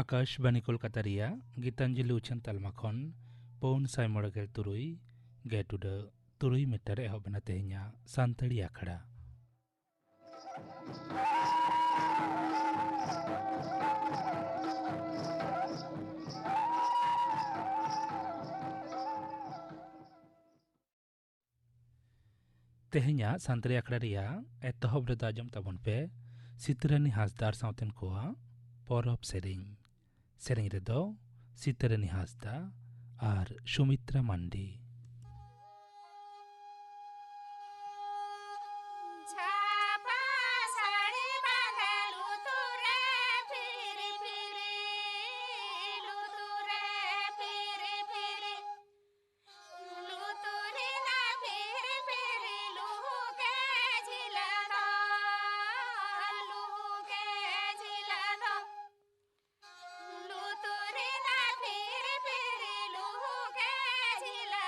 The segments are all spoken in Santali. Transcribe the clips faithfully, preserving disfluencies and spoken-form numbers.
ᱟᱠᱟᱥᱵᱟᱱᱤ ᱠᱳᱞᱠᱟᱛᱟ ᱨᱮᱭᱟᱜ ᱜᱤᱛᱟᱧᱡᱚᱞᱤ ᱩᱪᱷᱟᱹᱱ ᱛᱟᱞᱢᱟ ᱠᱷᱚᱱ ᱯᱩᱱ ᱥᱟᱭ ᱢᱚᱬᱮ ᱜᱮᱞ ᱛᱩᱨᱩᱭ ᱜᱮᱴ ᱩᱰᱟᱹᱜ ᱛᱩᱨᱩᱭ ᱢᱤᱴᱟᱨ ᱮᱦᱚᱵ ᱮᱱᱟ ᱛᱮᱦᱮᱧᱟᱜ ᱥᱟᱱᱛᱟᱲᱤ ᱟᱠᱷᱲᱟ᱾ ᱛᱮᱦᱮᱧᱟᱜ ᱥᱟᱱᱛᱟᱲᱤ ᱟᱠᱷᱲᱟ ᱨᱮᱭᱟᱜ ᱮᱛᱚᱦᱚᱵ ᱨᱮᱫᱚ ᱟᱸᱡᱚᱢ ᱛᱟᱵᱚᱱ ᱯᱮ ᱥᱤᱛᱨᱟᱹᱱᱤ ᱦᱟᱸᱥᱫᱟᱜ ᱟᱨ ᱥᱟᱶᱛᱮᱱ ᱠᱚᱣᱟᱜ ᱯᱚᱨᱚᱵᱽ ᱥᱮᱨᱮᱧ᱾ ᱥᱮᱨᱮᱧ ᱨᱮᱫᱚ ᱥᱤᱛᱨᱟᱹᱱᱤ ᱦᱟᱸᱥᱫᱟ ᱟᱨ ᱥᱩᱢᱤᱛᱨᱟ ᱢᱟᱱᱰᱤ᱾ ᱪᱷᱟᱯᱟ ᱥᱟᱹᱲᱤ ᱵᱟᱸᱫᱮ ᱞᱩᱛᱩᱨ ᱨᱮ ᱯᱷᱤᱨᱤ ᱯᱷᱤᱨᱤ, ᱞᱩᱛᱩᱨ ᱨᱮ ᱯᱷᱤᱨᱤ ᱯᱷᱤᱨᱤ᱾ ᱞᱩᱛᱩᱨᱤᱱᱟ ᱯᱷᱤᱨ ᱯᱷᱤᱨ ᱞᱩᱦᱩᱠᱮ ᱡᱷᱤᱞᱟ ᱫᱚ, ᱞᱩᱦᱩᱠᱮ ᱡᱷᱤᱞᱟ ᱫᱚ᱾ ᱞᱩᱛᱩᱨᱤᱱᱟ ᱯᱷᱤᱨ ᱯᱷᱤᱨ ᱞᱩᱦᱩᱠᱮ ᱡᱷᱤᱞᱟ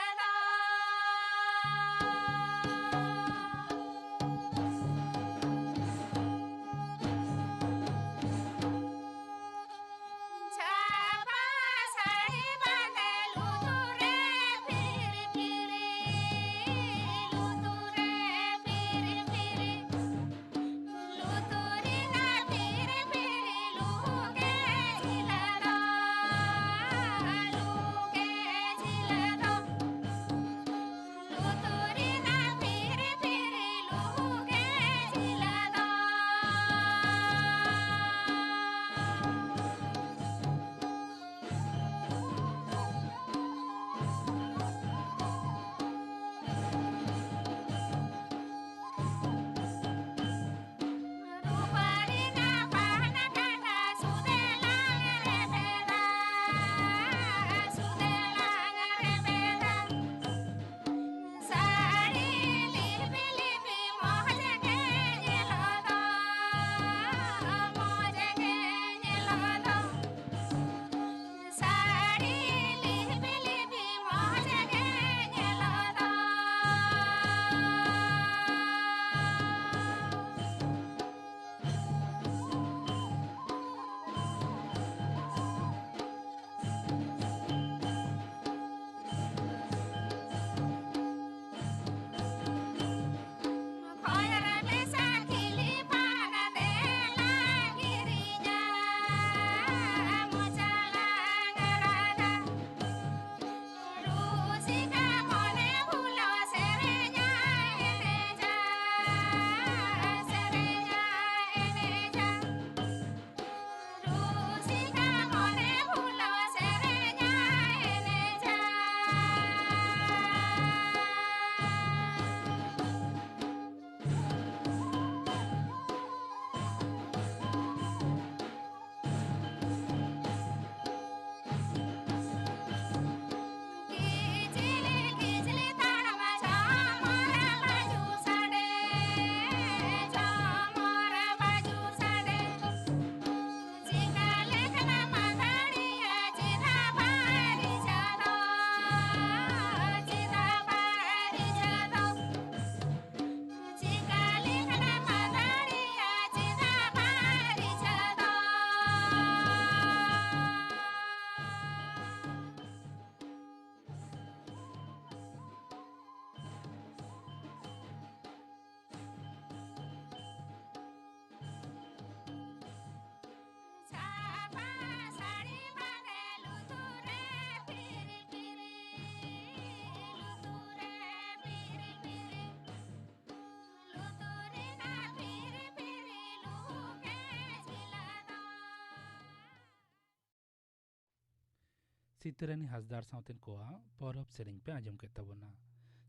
ᱥᱤᱛᱟᱹᱨᱟᱹᱱᱤ ᱦᱟᱸᱥᱫᱟ ᱟᱨ ᱥᱟᱶᱛᱮᱱ ᱠᱚᱣᱟᱜ ᱯᱚᱨᱚᱵᱽ ᱥᱮᱨᱮᱧ ᱯᱮ ᱟᱸᱡᱚᱢ ᱠᱮᱫ ᱛᱟᱵᱚᱱᱟ᱾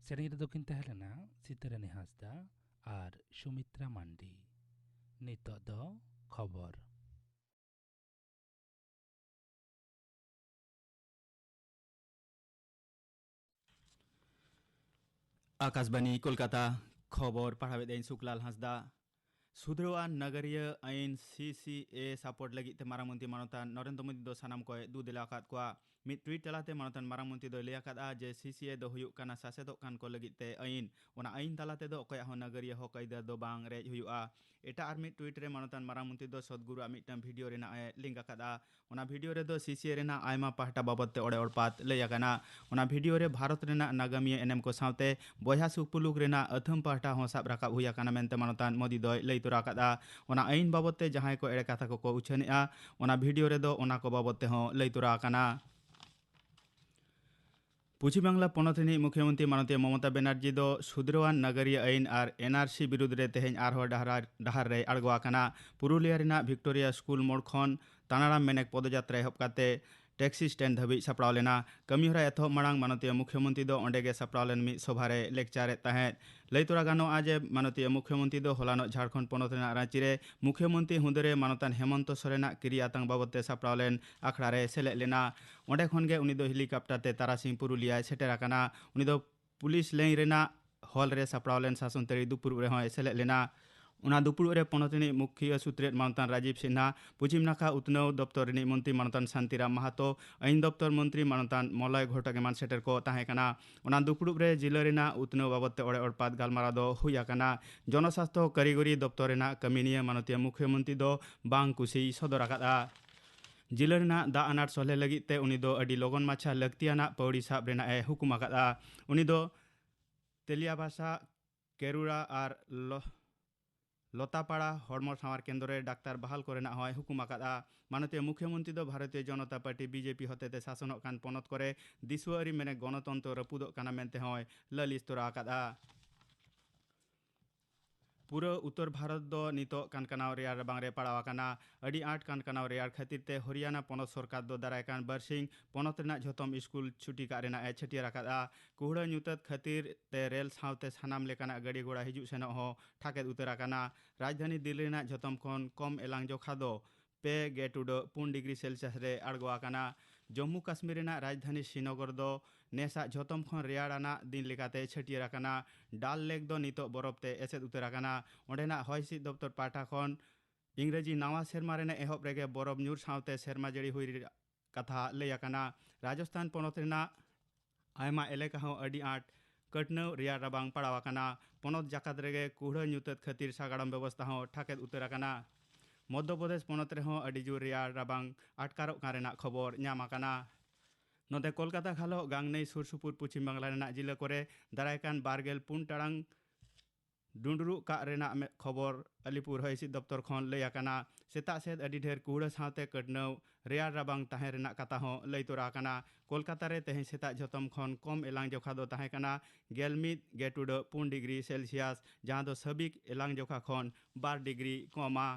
ᱥᱮᱨᱮᱧ ᱨᱮᱫᱚ ᱠᱤᱱ ᱛᱟᱦᱮᱸ ᱞᱮᱱᱟ ᱥᱤᱛᱟᱹᱨᱟᱹᱱᱤ ᱦᱟᱸᱥᱫᱟ ᱟᱨ ᱥᱩᱢᱤᱛᱨᱟ ᱢᱟᱱᱰᱤ᱾ ᱱᱤᱛᱚᱜ ᱫᱚ ᱠᱷᱚᱵᱚᱨ᱾ ᱟᱠᱟᱥᱵᱟᱱᱤ ᱠᱳᱞᱠᱟᱛᱟ, ᱠᱷᱚᱵᱚᱨ ᱯᱟᱲᱦᱟᱣᱮᱫ ᱟᱹᱧ ᱥᱩᱠᱞᱟᱞ ᱦᱟᱸᱥᱫᱟ᱾ ᱥᱩᱫᱷᱨᱟᱹᱣᱟᱱ ᱱᱟᱜᱟᱨᱤᱭᱟᱹ ᱟᱹᱭᱤᱱ, ᱥᱤ ᱥᱤ ᱮ, ᱥᱟᱯᱳᱨᱴ ᱞᱟᱹᱜᱤᱫ ᱛᱮ ᱢᱟᱨᱟᱝ ᱢᱚᱱᱛᱨᱤ ᱢᱟᱱᱚᱛᱟᱱ ᱱᱚᱨᱮᱱᱫᱨᱚ ᱢᱳᱫᱤ ᱫᱚ ᱥᱟᱱᱟᱢ ᱠᱚᱭ ᱫᱩ ᱫᱮᱞᱟ ᱟᱠᱟᱫ ᱠᱚᱣᱟ᱾ ᱢᱤᱫ ᱴᱩᱭᱤᱴ ᱛᱟᱞᱟᱛᱮ ᱢᱟᱱᱚᱛᱟᱱ ᱢᱟᱨᱟᱝ ᱢᱚᱱᱛᱨᱤ ᱫᱚᱭ ᱞᱟᱹᱭ ᱟᱠᱟᱫᱼᱟ ᱡᱮ ᱥᱤ ᱥᱤ ᱮ ᱫᱚ ᱦᱩᱭᱩᱜ ᱠᱟᱱᱟ ᱥᱟᱥᱮᱛᱚᱜ ᱠᱟᱱ ᱠᱚ ᱞᱟᱹᱜᱤᱫ ᱛᱮ ᱟᱹᱭᱤᱱ᱾ ᱚᱱᱟ ᱟᱹᱭᱤᱱ ᱛᱟᱞᱟ ᱛᱮᱫᱚ ᱚᱠᱚᱭᱟᱜ ᱦᱚᱸ ᱱᱟᱜᱟᱨᱤᱭᱟᱹ ᱦᱚᱠ ᱟᱹᱭᱫᱟᱹᱨ ᱫᱚ ᱵᱟᱝ ᱨᱮᱡ ᱦᱩᱭᱩᱜᱼᱟ᱾ ᱮᱴᱟᱜ ᱟᱨ ᱢᱤᱫ ᱴᱩᱭᱤᱴ ᱨᱮ ᱢᱟᱱᱚᱛᱟᱱ ᱢᱟᱨᱟᱝ ᱢᱚᱱᱛᱨᱤ ᱫᱚ ᱥᱚᱫᱽᱜᱩᱨᱩᱣᱟᱜ ᱢᱤᱫᱴᱟᱝ ᱵᱷᱤᱰᱤᱭᱳ ᱨᱮᱱᱟᱜ ᱮ ᱞᱤᱝᱠ ᱟᱠᱟᱫᱼᱟ᱾ ᱚᱱᱟ ᱵᱷᱤᱰᱤᱭᱳ ᱨᱮᱫᱚ ᱥᱤ ᱥᱤ ᱮ ᱨᱮᱱᱟᱜ ᱟᱭᱢᱟ ᱯᱟᱦᱴᱟ ᱵᱟᱵᱚᱫ ᱛᱮ ᱚᱲᱮ ᱚᱲᱯᱟᱛ ᱞᱟᱹᱭ ᱟᱠᱟᱱᱟ᱾ ᱚᱱᱟ ᱵᱷᱤᱰᱤᱭᱳ ᱨᱮ ᱵᱷᱟᱨᱚᱛ ᱨᱮᱱᱟᱜ ᱱᱟᱜᱟᱢᱤᱭᱟᱹ ᱮᱱᱮᱢ ᱠᱚ ᱥᱟᱶᱛᱮ ᱵᱚᱭᱦᱟ ᱥᱩᱯᱩᱞᱩᱠ ᱨᱮᱱᱟᱜ ᱟᱹᱛᱷᱟᱹᱢ ᱯᱟᱦᱴᱟ ᱦᱚᱸ ᱥᱟᱵ ᱨᱟᱠᱟᱵ ᱦᱩᱭ ᱟᱠᱟᱱᱟ ᱢᱮᱱᱛᱮ ᱢᱟᱱᱚᱛᱟᱱ ᱢᱳᱫᱤ ᱫᱚᱭ ᱞᱟᱹᱭ ᱛᱚᱨᱟ ᱟᱠᱟᱫᱼᱟ᱾ ᱚᱱᱟ ᱟᱹᱭᱤᱱ ᱵᱟᱵᱚᱫ ᱛᱮ ᱡᱟᱦᱟᱸᱭ ᱠᱚ ᱮᱲᱮ ᱠᱟᱛᱷᱟ ᱠᱚᱠᱚ ᱩᱪᱷᱟᱹᱱᱮᱜᱼᱟ, ᱚᱱᱟ ᱵᱷᱤᱰᱤᱭᱳ ᱨᱮᱫᱚ ᱚᱱᱟ ᱠᱚ ᱵᱟᱵᱚᱫ ᱛᱮᱦᱚᱸ ᱞᱟᱹᱭ ᱛᱚᱨᱟ ᱟᱠᱟᱱᱟ᱾ ᱯᱚᱪᱷᱤᱢ ᱵᱟᱝᱞᱟ ᱯᱚᱱᱚᱛ ᱨᱤᱱᱤᱡ ᱢᱩᱠᱷᱭᱚᱢᱚᱱᱛᱨᱤ ᱢᱟᱱᱚᱛᱤᱭᱟᱹ ᱢᱚᱢᱚᱛᱟ ᱵᱮᱱᱟᱨᱡᱤ ᱫᱚ ᱥᱩᱫᱷᱨᱟᱹᱣᱟᱱ ᱱᱟᱜᱟᱨᱤᱭᱟᱹ ᱟᱹᱭᱤᱱ ᱟᱨ ᱮᱱ ᱟᱨ ᱥᱤ ᱵᱤᱨᱩᱫᱽ ᱨᱮ ᱛᱮᱦᱮᱧ ᱟᱨᱦᱚᱸ ᱰᱟᱦᱟᱨ, ᱰᱟᱦᱟᱨ ᱨᱮᱭ ᱟᱬᱜᱚ ᱟᱠᱟᱱᱟ᱾ ᱯᱩᱨᱩᱞᱤᱭᱟ ᱨᱮᱱᱟᱜ ᱵᱷᱤᱠᱴᱳᱨᱤᱭᱟ ᱥᱠᱩᱞ ᱢᱳᱲ ᱠᱷᱚᱱ ᱛᱟᱱᱟᱲᱟᱢ ᱢᱮᱱᱮᱠ ᱯᱚᱫᱚᱡᱟᱛᱨᱟ ᱮᱦᱚᱵ ᱠᱟᱛᱮ ᱴᱮᱠᱥᱤ ᱥᱴᱮᱱᱰ ᱫᱷᱟᱹᱵᱤᱡ ᱥᱟᱯᱲᱟᱣ ᱞᱮᱱᱟ᱾ ᱠᱟᱹᱢᱤᱦᱚᱨᱟ ᱮᱛᱚᱦᱚᱵ ᱢᱟᱲᱟᱝ ᱢᱟᱱᱚᱛᱤᱭᱟᱹ ᱢᱩᱠᱷᱭᱚᱢᱚᱱᱛᱨᱤ ᱫᱚ ᱚᱸᱰᱮ ᱜᱮ ᱥᱟᱯᱲᱟᱣ ᱞᱮᱱ ᱢᱤᱫ ᱥᱚᱵᱷᱟ ᱨᱮ ᱞᱮᱠᱪᱟᱨᱮᱫ ᱛᱟᱦᱮᱸᱫ᱾ ᱞᱟᱹᱭ ᱛᱚᱨᱟ ᱜᱟᱱᱚᱜᱼᱟ ᱡᱮ ᱢᱟᱱᱚᱛᱤᱭᱟᱹ ᱢᱩᱠᱷᱭᱚᱢᱚᱱᱛᱨᱤ ᱫᱚ ᱦᱚᱞᱟᱱᱚᱜ ᱡᱷᱟᱲᱠᱷᱚᱸᱰ ᱯᱚᱱᱚᱛ ᱨᱮᱱᱟᱜ ᱨᱟᱸᱪᱤ ᱨᱮ ᱢᱩᱠᱷᱭᱚᱢᱚᱱᱛᱨᱤ ᱦᱩᱫᱟᱹ ᱨᱮ ᱢᱟᱱᱚᱛᱟᱱ ᱦᱮᱢᱚᱱᱛᱚ ᱥᱚᱨᱮᱱᱟᱜ ᱠᱤᱨᱤᱭᱟᱛᱟᱝ ᱵᱟᱵᱚᱛ ᱛᱮ ᱥᱟᱯᱲᱟᱣ ᱞᱮᱱ ᱟᱠᱷᱲᱟ ᱨᱮ ᱥᱮᱞᱮᱫ ᱞᱮᱱᱟ᱾ ᱚᱸᱰᱮ ᱠᱷᱚᱱ ᱜᱮ ᱩᱱᱤ ᱫᱚ ᱦᱮᱞᱤᱠᱟᱯᱴᱟᱨ ᱛᱮ ᱛᱟᱨᱟᱥᱤᱧ ᱯᱩᱨᱩᱞᱤᱭᱟᱭ ᱥᱮᱴᱮᱨ ᱟᱠᱟᱱᱟ᱾ ᱩᱱᱤ ᱫᱚ ᱯᱩᱞᱤᱥ ᱞᱟᱭᱤᱱ ᱨᱮᱱᱟᱜ ᱦᱚᱞ ᱨᱮ ᱥᱟᱯᱲᱟᱣ ᱞᱮᱱ ᱥᱟᱥᱚᱱ ᱛᱟᱹᱨᱤ ᱫᱩᱯᱲᱩᱵ ᱨᱮᱦᱚᱸᱭ ᱥᱮᱞᱮᱫ ᱞᱮᱱᱟ᱾ ᱚᱱᱟ ᱫᱩᱯᱲᱩᱵ ᱨᱮ ᱯᱚᱱᱚᱛ ᱨᱤᱱᱤᱡ ᱢᱩᱠᱷᱭᱟᱹ ᱥᱩᱛᱨᱮᱛ ᱢᱟᱱᱚᱛᱟᱱ ᱨᱟᱡᱤᱵᱽ ᱥᱤᱱᱦᱟ, ᱯᱚᱪᱷᱤᱢ ᱱᱟᱠᱷᱟ ᱩᱛᱱᱟᱹᱣ ᱫᱚᱯᱛᱚᱨ ᱨᱤᱱᱤᱡ ᱢᱚᱱᱛᱨᱤ ᱢᱟᱱᱚᱛᱟᱱ ᱥᱟᱱᱛᱤᱨᱟᱢ ᱢᱟᱦᱟᱛᱚ, ᱟᱹᱭᱤᱱ ᱫᱚᱯᱛᱚᱨ ᱢᱚᱱᱛᱨᱤ ᱢᱟᱱᱚᱛᱟᱱ ᱢᱚᱞᱚᱭ ᱜᱷᱚᱴᱚᱠ ᱮᱢᱟᱱ ᱥᱮᱴᱮᱨ ᱠᱚ ᱛᱟᱦᱮᱸ ᱠᱟᱱᱟ᱾ ᱚᱱᱟ ᱫᱩᱯᱲᱩᱵ ᱨᱮ ᱡᱤᱞᱟᱹ ᱨᱮᱱᱟᱜ ᱩᱛᱱᱟᱹᱣ ᱵᱟᱵᱚᱛ ᱛᱮ ᱚᱲᱮ ᱚᱲᱯᱟᱛ ᱜᱟᱞᱢᱟᱨᱟᱣ ᱫᱚ ᱦᱩᱭ ᱟᱠᱟᱱᱟ᱾ ᱡᱚᱱᱚᱥᱟᱥᱛᱷᱚ ᱠᱟᱹᱨᱤᱜᱚᱨᱤ ᱫᱚᱯᱛᱚᱨ ᱨᱮᱱᱟᱜ ᱠᱟᱹᱢᱤ ᱱᱤᱭᱟᱹ ᱢᱟᱱᱚᱛᱤᱭᱟᱹ ᱢᱩᱠᱷᱭᱚᱢᱚᱱᱛᱨᱤ ᱫᱚ ᱵᱟᱝ ᱠᱩᱥᱤᱭ ᱥᱚᱫᱚᱨ ᱟᱠᱟᱫᱼᱟ᱾ ᱡᱤᱞᱟᱹ ᱨᱮᱱᱟᱜ ᱫᱟᱜ ᱟᱱᱟᱴ ᱥᱚᱞᱦᱮ ᱞᱟᱹᱜᱤᱫ ᱛᱮ ᱩᱱᱤ ᱫᱚ ᱟᱹᱰᱤ ᱞᱚᱜᱚᱱ ᱢᱟᱪᱷᱟ ᱞᱟᱹᱠᱛᱤᱭᱟᱱᱟᱜ ᱯᱟᱹᱣᱲᱤ ᱥᱟᱵ ᱨᱮᱱᱟᱜ ᱮ ᱦᱩᱠᱩᱢ ᱟᱠᱟᱫᱼᱟ᱾ ᱩᱱᱤ ᱫᱚ ᱛᱮᱞᱤᱭᱟᱵᱟᱥᱟ, ᱠᱮᱨᱩᱲᱟ ᱟᱨ ᱞᱚ-, ᱞᱚᱛᱟᱯᱟᱲᱟ ᱦᱚᱲᱢᱚ ᱥᱟᱶᱟᱨ ᱠᱮᱱᱫᱨᱚ ᱨᱮ ᱰᱟᱠᱛᱟᱨ ᱵᱟᱦᱟᱞ ᱠᱚᱨᱮᱱᱟᱜ ᱦᱚᱸᱭ ᱦᱩᱠᱩᱢ ᱟᱠᱟᱫᱼᱟ᱾ ᱢᱟᱱᱚᱛᱤᱭᱟᱹ ᱢᱩᱠᱷᱭᱚᱢᱚᱱᱛᱨᱤ ᱫᱚ Bharatiya Janata party, B J P, ᱦᱚᱛᱮᱛᱮ ᱥᱟᱥᱚᱱᱚᱜ ᱠᱟᱱ ᱯᱚᱱᱚᱛ ᱠᱚᱨᱮ ᱫᱤᱥᱩᱣᱟᱹ ᱟᱹᱨᱤ ᱢᱮᱱᱮ ᱜᱚᱱᱚᱛᱚᱱᱛᱨᱚ ᱨᱟᱹᱯᱩᱫᱚᱜ ᱠᱟᱱᱟ ᱢᱮᱱᱛᱮ ᱦᱚᱸᱭ ᱞᱟᱹᱞᱤᱥ ᱛᱚᱨᱟ ᱟᱠᱟᱫᱼᱟ᱾ ᱯᱩᱨᱟᱹ ᱩᱛᱛᱚᱨ ᱵᱷᱟᱨᱚᱛ ᱫᱚ ᱱᱤᱛᱚᱜ ᱠᱟᱱᱠᱟᱱᱟᱣ ᱨᱮᱭᱟᱲ ᱨᱟᱵᱟᱝ ᱨᱮ ᱯᱟᱲᱟᱣ ᱟᱠᱟᱱᱟ᱾ ᱟᱹᱰᱤ ᱟᱸᱴ ᱠᱟᱱᱠᱟᱱᱟᱣ ᱨᱮᱭᱟᱲ ᱠᱷᱟᱹᱛᱤᱨ ᱛᱮ ᱦᱚᱨᱤᱭᱟᱱᱟ ᱯᱚᱱᱚᱛ ᱥᱚᱨᱠᱟᱨ ᱫᱚ ᱫᱟᱨᱟᱭ ᱠᱟᱱ ᱵᱟᱨᱥᱤᱧ ᱯᱚᱱᱚᱛ ᱨᱮᱱᱟᱜ ᱡᱷᱚᱛᱚᱢ ᱥᱠᱩᱞ ᱪᱷᱩᱴᱤ ᱠᱟᱜ ᱨᱮᱱᱟᱜ ᱮ ᱪᱷᱟᱹᱴᱭᱟᱹᱨ ᱟᱠᱟᱫᱼᱟ᱾ ᱠᱩᱦᱲᱟᱹ ᱧᱩᱛᱟᱹᱛ ᱠᱷᱟᱹᱛᱤᱨ ᱛᱮ ᱨᱮᱞ ᱥᱟᱶᱛᱮ ᱥᱟᱱᱟᱢ ᱞᱮᱠᱟᱱᱟᱜ ᱜᱟᱹᱰᱤ ᱜᱷᱚᱲᱟ ᱦᱤᱡᱩᱜ ᱥᱮᱱᱚᱜ ᱦᱚᱸ ᱴᱷᱟᱠᱮᱫ ᱩᱛᱟᱹᱨ ᱟᱠᱟᱱᱟ᱾ ᱨᱟᱡᱽᱫᱷᱟᱱᱤ ᱫᱤᱞᱞᱤ ᱨᱮᱱᱟᱜ ᱡᱷᱚᱛᱚᱢ ᱠᱷᱚᱱ ᱠᱚᱢ ᱮᱞᱟᱝ ᱡᱚᱠᱷᱟ ᱫᱚ ᱯᱮ ᱜᱮ ᱴᱩᱰᱟᱹᱜ ᱯᱩᱱ ᱰᱤᱜᱽᱨᱤ ᱥᱮᱞᱥᱤᱭᱟᱥ ᱨᱮ ᱟᱬᱜᱚ ᱟᱠᱟᱱᱟ᱾ ᱡᱚᱢᱢᱩ ᱠᱟᱥᱢᱤᱨ ᱨᱮᱱᱟᱜ ᱨᱟᱡᱽᱫᱷᱟᱱᱤ ᱥᱨᱤᱱᱚᱜᱚᱨ ᱫᱚ ᱱᱮᱥᱟᱜ ᱡᱷᱚᱛᱚᱢ ᱠᱷᱚᱱ ᱨᱮᱭᱟᱲ ᱟᱱᱟᱜ ᱫᱤᱱ ᱞᱮᱠᱟᱛᱮ ᱪᱷᱟᱹᱴᱭᱟᱹᱨ ᱟᱠᱟᱱᱟ᱾ ᱰᱟᱞ ᱞᱮᱠ ᱫᱚ ᱱᱤᱛᱚᱜ ᱵᱚᱨᱚᱯ ᱛᱮ ᱮᱥᱮᱫ ᱩᱛᱟᱹᱨ ᱟᱠᱟᱱᱟ᱾ ᱚᱸᱰᱮᱱᱟᱜ ᱦᱚᱭ ᱦᱤᱸᱥᱤᱫ ᱫᱚᱯᱛᱚᱨ ᱯᱟᱦᱴᱟ ᱠᱷᱚᱱ ᱤᱝᱨᱮᱡᱤ ᱱᱟᱣᱟ ᱥᱮᱨᱢᱟ ᱨᱮᱱᱟᱜ ᱮᱦᱚᱵ ᱨᱮᱜᱮ ᱵᱚᱨᱚᱯ ᱧᱩᱨ ᱥᱟᱶᱛᱮ ᱥᱮᱨᱢᱟ ᱡᱟᱹᱲᱤ ᱦᱩᱭ ᱨᱮᱭᱟᱜ ᱠᱟᱛᱷᱟ ᱞᱟᱹᱭ ᱟᱠᱟᱱᱟ᱾ ᱨᱟᱡᱚᱥᱛᱷᱟᱱ ᱯᱚᱱᱚᱛ ᱨᱮᱱᱟᱜ ᱟᱭᱢᱟ ᱮᱞᱟᱠᱟ ᱦᱚᱸ ᱟᱹᱰᱤ ᱟᱸᱴ ᱠᱟᱹᱴᱱᱟᱹᱣ ᱨᱮᱭᱟᱲ ᱨᱟᱵᱟᱝ ᱯᱟᱲᱟᱣ ᱟᱠᱟᱱᱟ᱾ ᱯᱚᱱᱚᱛ ᱡᱟᱠᱟᱛ ᱨᱮᱜᱮ ᱠᱩᱦᱲᱟᱹ ᱧᱩᱛᱟᱹᱛ ᱠᱷᱟᱹᱛᱤᱨ ᱥᱟᱜᱟᱲᱚᱢ ᱵᱮᱵᱚᱥᱛᱷᱟ ᱦᱚᱸ ᱴᱷᱟᱠᱮᱫ ᱩᱛᱟᱹᱨ ᱟᱠᱟᱱᱟ᱾ ᱢᱚᱫᱽᱫᱷᱚ ᱯᱨᱚᱫᱮᱥ ᱯᱚᱱᱚᱛ ᱨᱮᱦᱚᱸ ᱟᱹᱰᱤ ᱡᱳᱨ ᱨᱮᱭᱟᱲ ᱨᱟᱵᱟᱝ ᱟᱴᱠᱟᱨᱚᱜ ᱠᱟᱱ ᱨᱮᱱᱟᱜ ᱠᱷᱚᱵᱚᱨ ᱧᱟᱢ ᱟᱠᱟᱱᱟ᱾ ᱱᱚᱛᱮ ᱠᱳᱞᱠᱟᱛᱟ ᱜᱷᱟᱞᱚᱜ ᱜᱟᱝᱱᱟᱹᱭ ᱥᱩᱨ ᱥᱩᱯᱩᱨ ᱯᱚᱪᱷᱤᱢ ᱵᱟᱝᱞᱟ ᱨᱮᱱᱟᱜ ᱡᱤᱞᱟᱹ ᱠᱚᱨᱮ ᱫᱟᱨᱟᱭ ᱠᱟᱱ ᱵᱟᱨᱜᱮᱞ ᱯᱩᱱ ᱴᱟᱲᱟᱝ ᱰᱩᱸᱰᱨᱩᱜ ᱠᱟᱜ ᱨᱮᱱᱟᱜ ᱢᱮ-, ᱠᱷᱚᱵᱚᱨ ᱟᱞᱤᱯᱩᱨ ᱦᱚᱭ ᱦᱤᱸᱥᱤᱫ ᱫᱚᱯᱛᱚᱨ ᱠᱷᱚᱱ ᱞᱟᱹᱭ ᱟᱠᱟᱱᱟ᱾ ᱥᱮᱛᱟᱜ ᱥᱮᱫ ᱟᱹᱰᱤ ᱰᱷᱮᱨ ᱠᱩᱦᱲᱟᱹ ᱥᱟᱶᱛᱮ ᱠᱟᱹᱴᱱᱟᱹᱣ ᱨᱮᱭᱟᱲ ᱨᱟᱵᱟᱝ ᱛᱟᱦᱮᱸ ᱨᱮᱱᱟᱜ ᱠᱟᱛᱷᱟ ᱦᱚᱸ ᱞᱟᱹᱭ ᱛᱚᱨᱟ ᱟᱠᱟᱱᱟ᱾ ᱠᱳᱞᱠᱟᱛᱟ ᱨᱮ ᱛᱮᱦᱮᱧ ᱥᱮᱛᱟᱜ ᱡᱷᱚᱛᱚᱢ ᱠᱷᱚᱱ ᱠᱚᱢ ᱮᱞᱟᱝ ᱡᱚᱠᱷᱟ ᱫᱚ ᱛᱟᱦᱮᱸ ᱠᱟᱱᱟ ᱜᱮᱞ ᱢᱤᱫ ᱜᱮ ᱴᱩᱰᱟᱹᱜ ᱯᱩᱱ ᱰᱤᱜᱽᱨᱤ ᱥᱮᱞᱥᱤᱭᱟᱥ, ᱡᱟᱦᱟᱸ ᱫᱚ ᱥᱟᱹᱵᱤᱠ ᱮᱞᱟᱝ ᱡᱚᱠᱷᱟ ᱠᱷᱚᱱ ᱵᱟᱨ ᱰᱤᱜᱽᱨᱤ ᱠᱚᱢᱟ᱾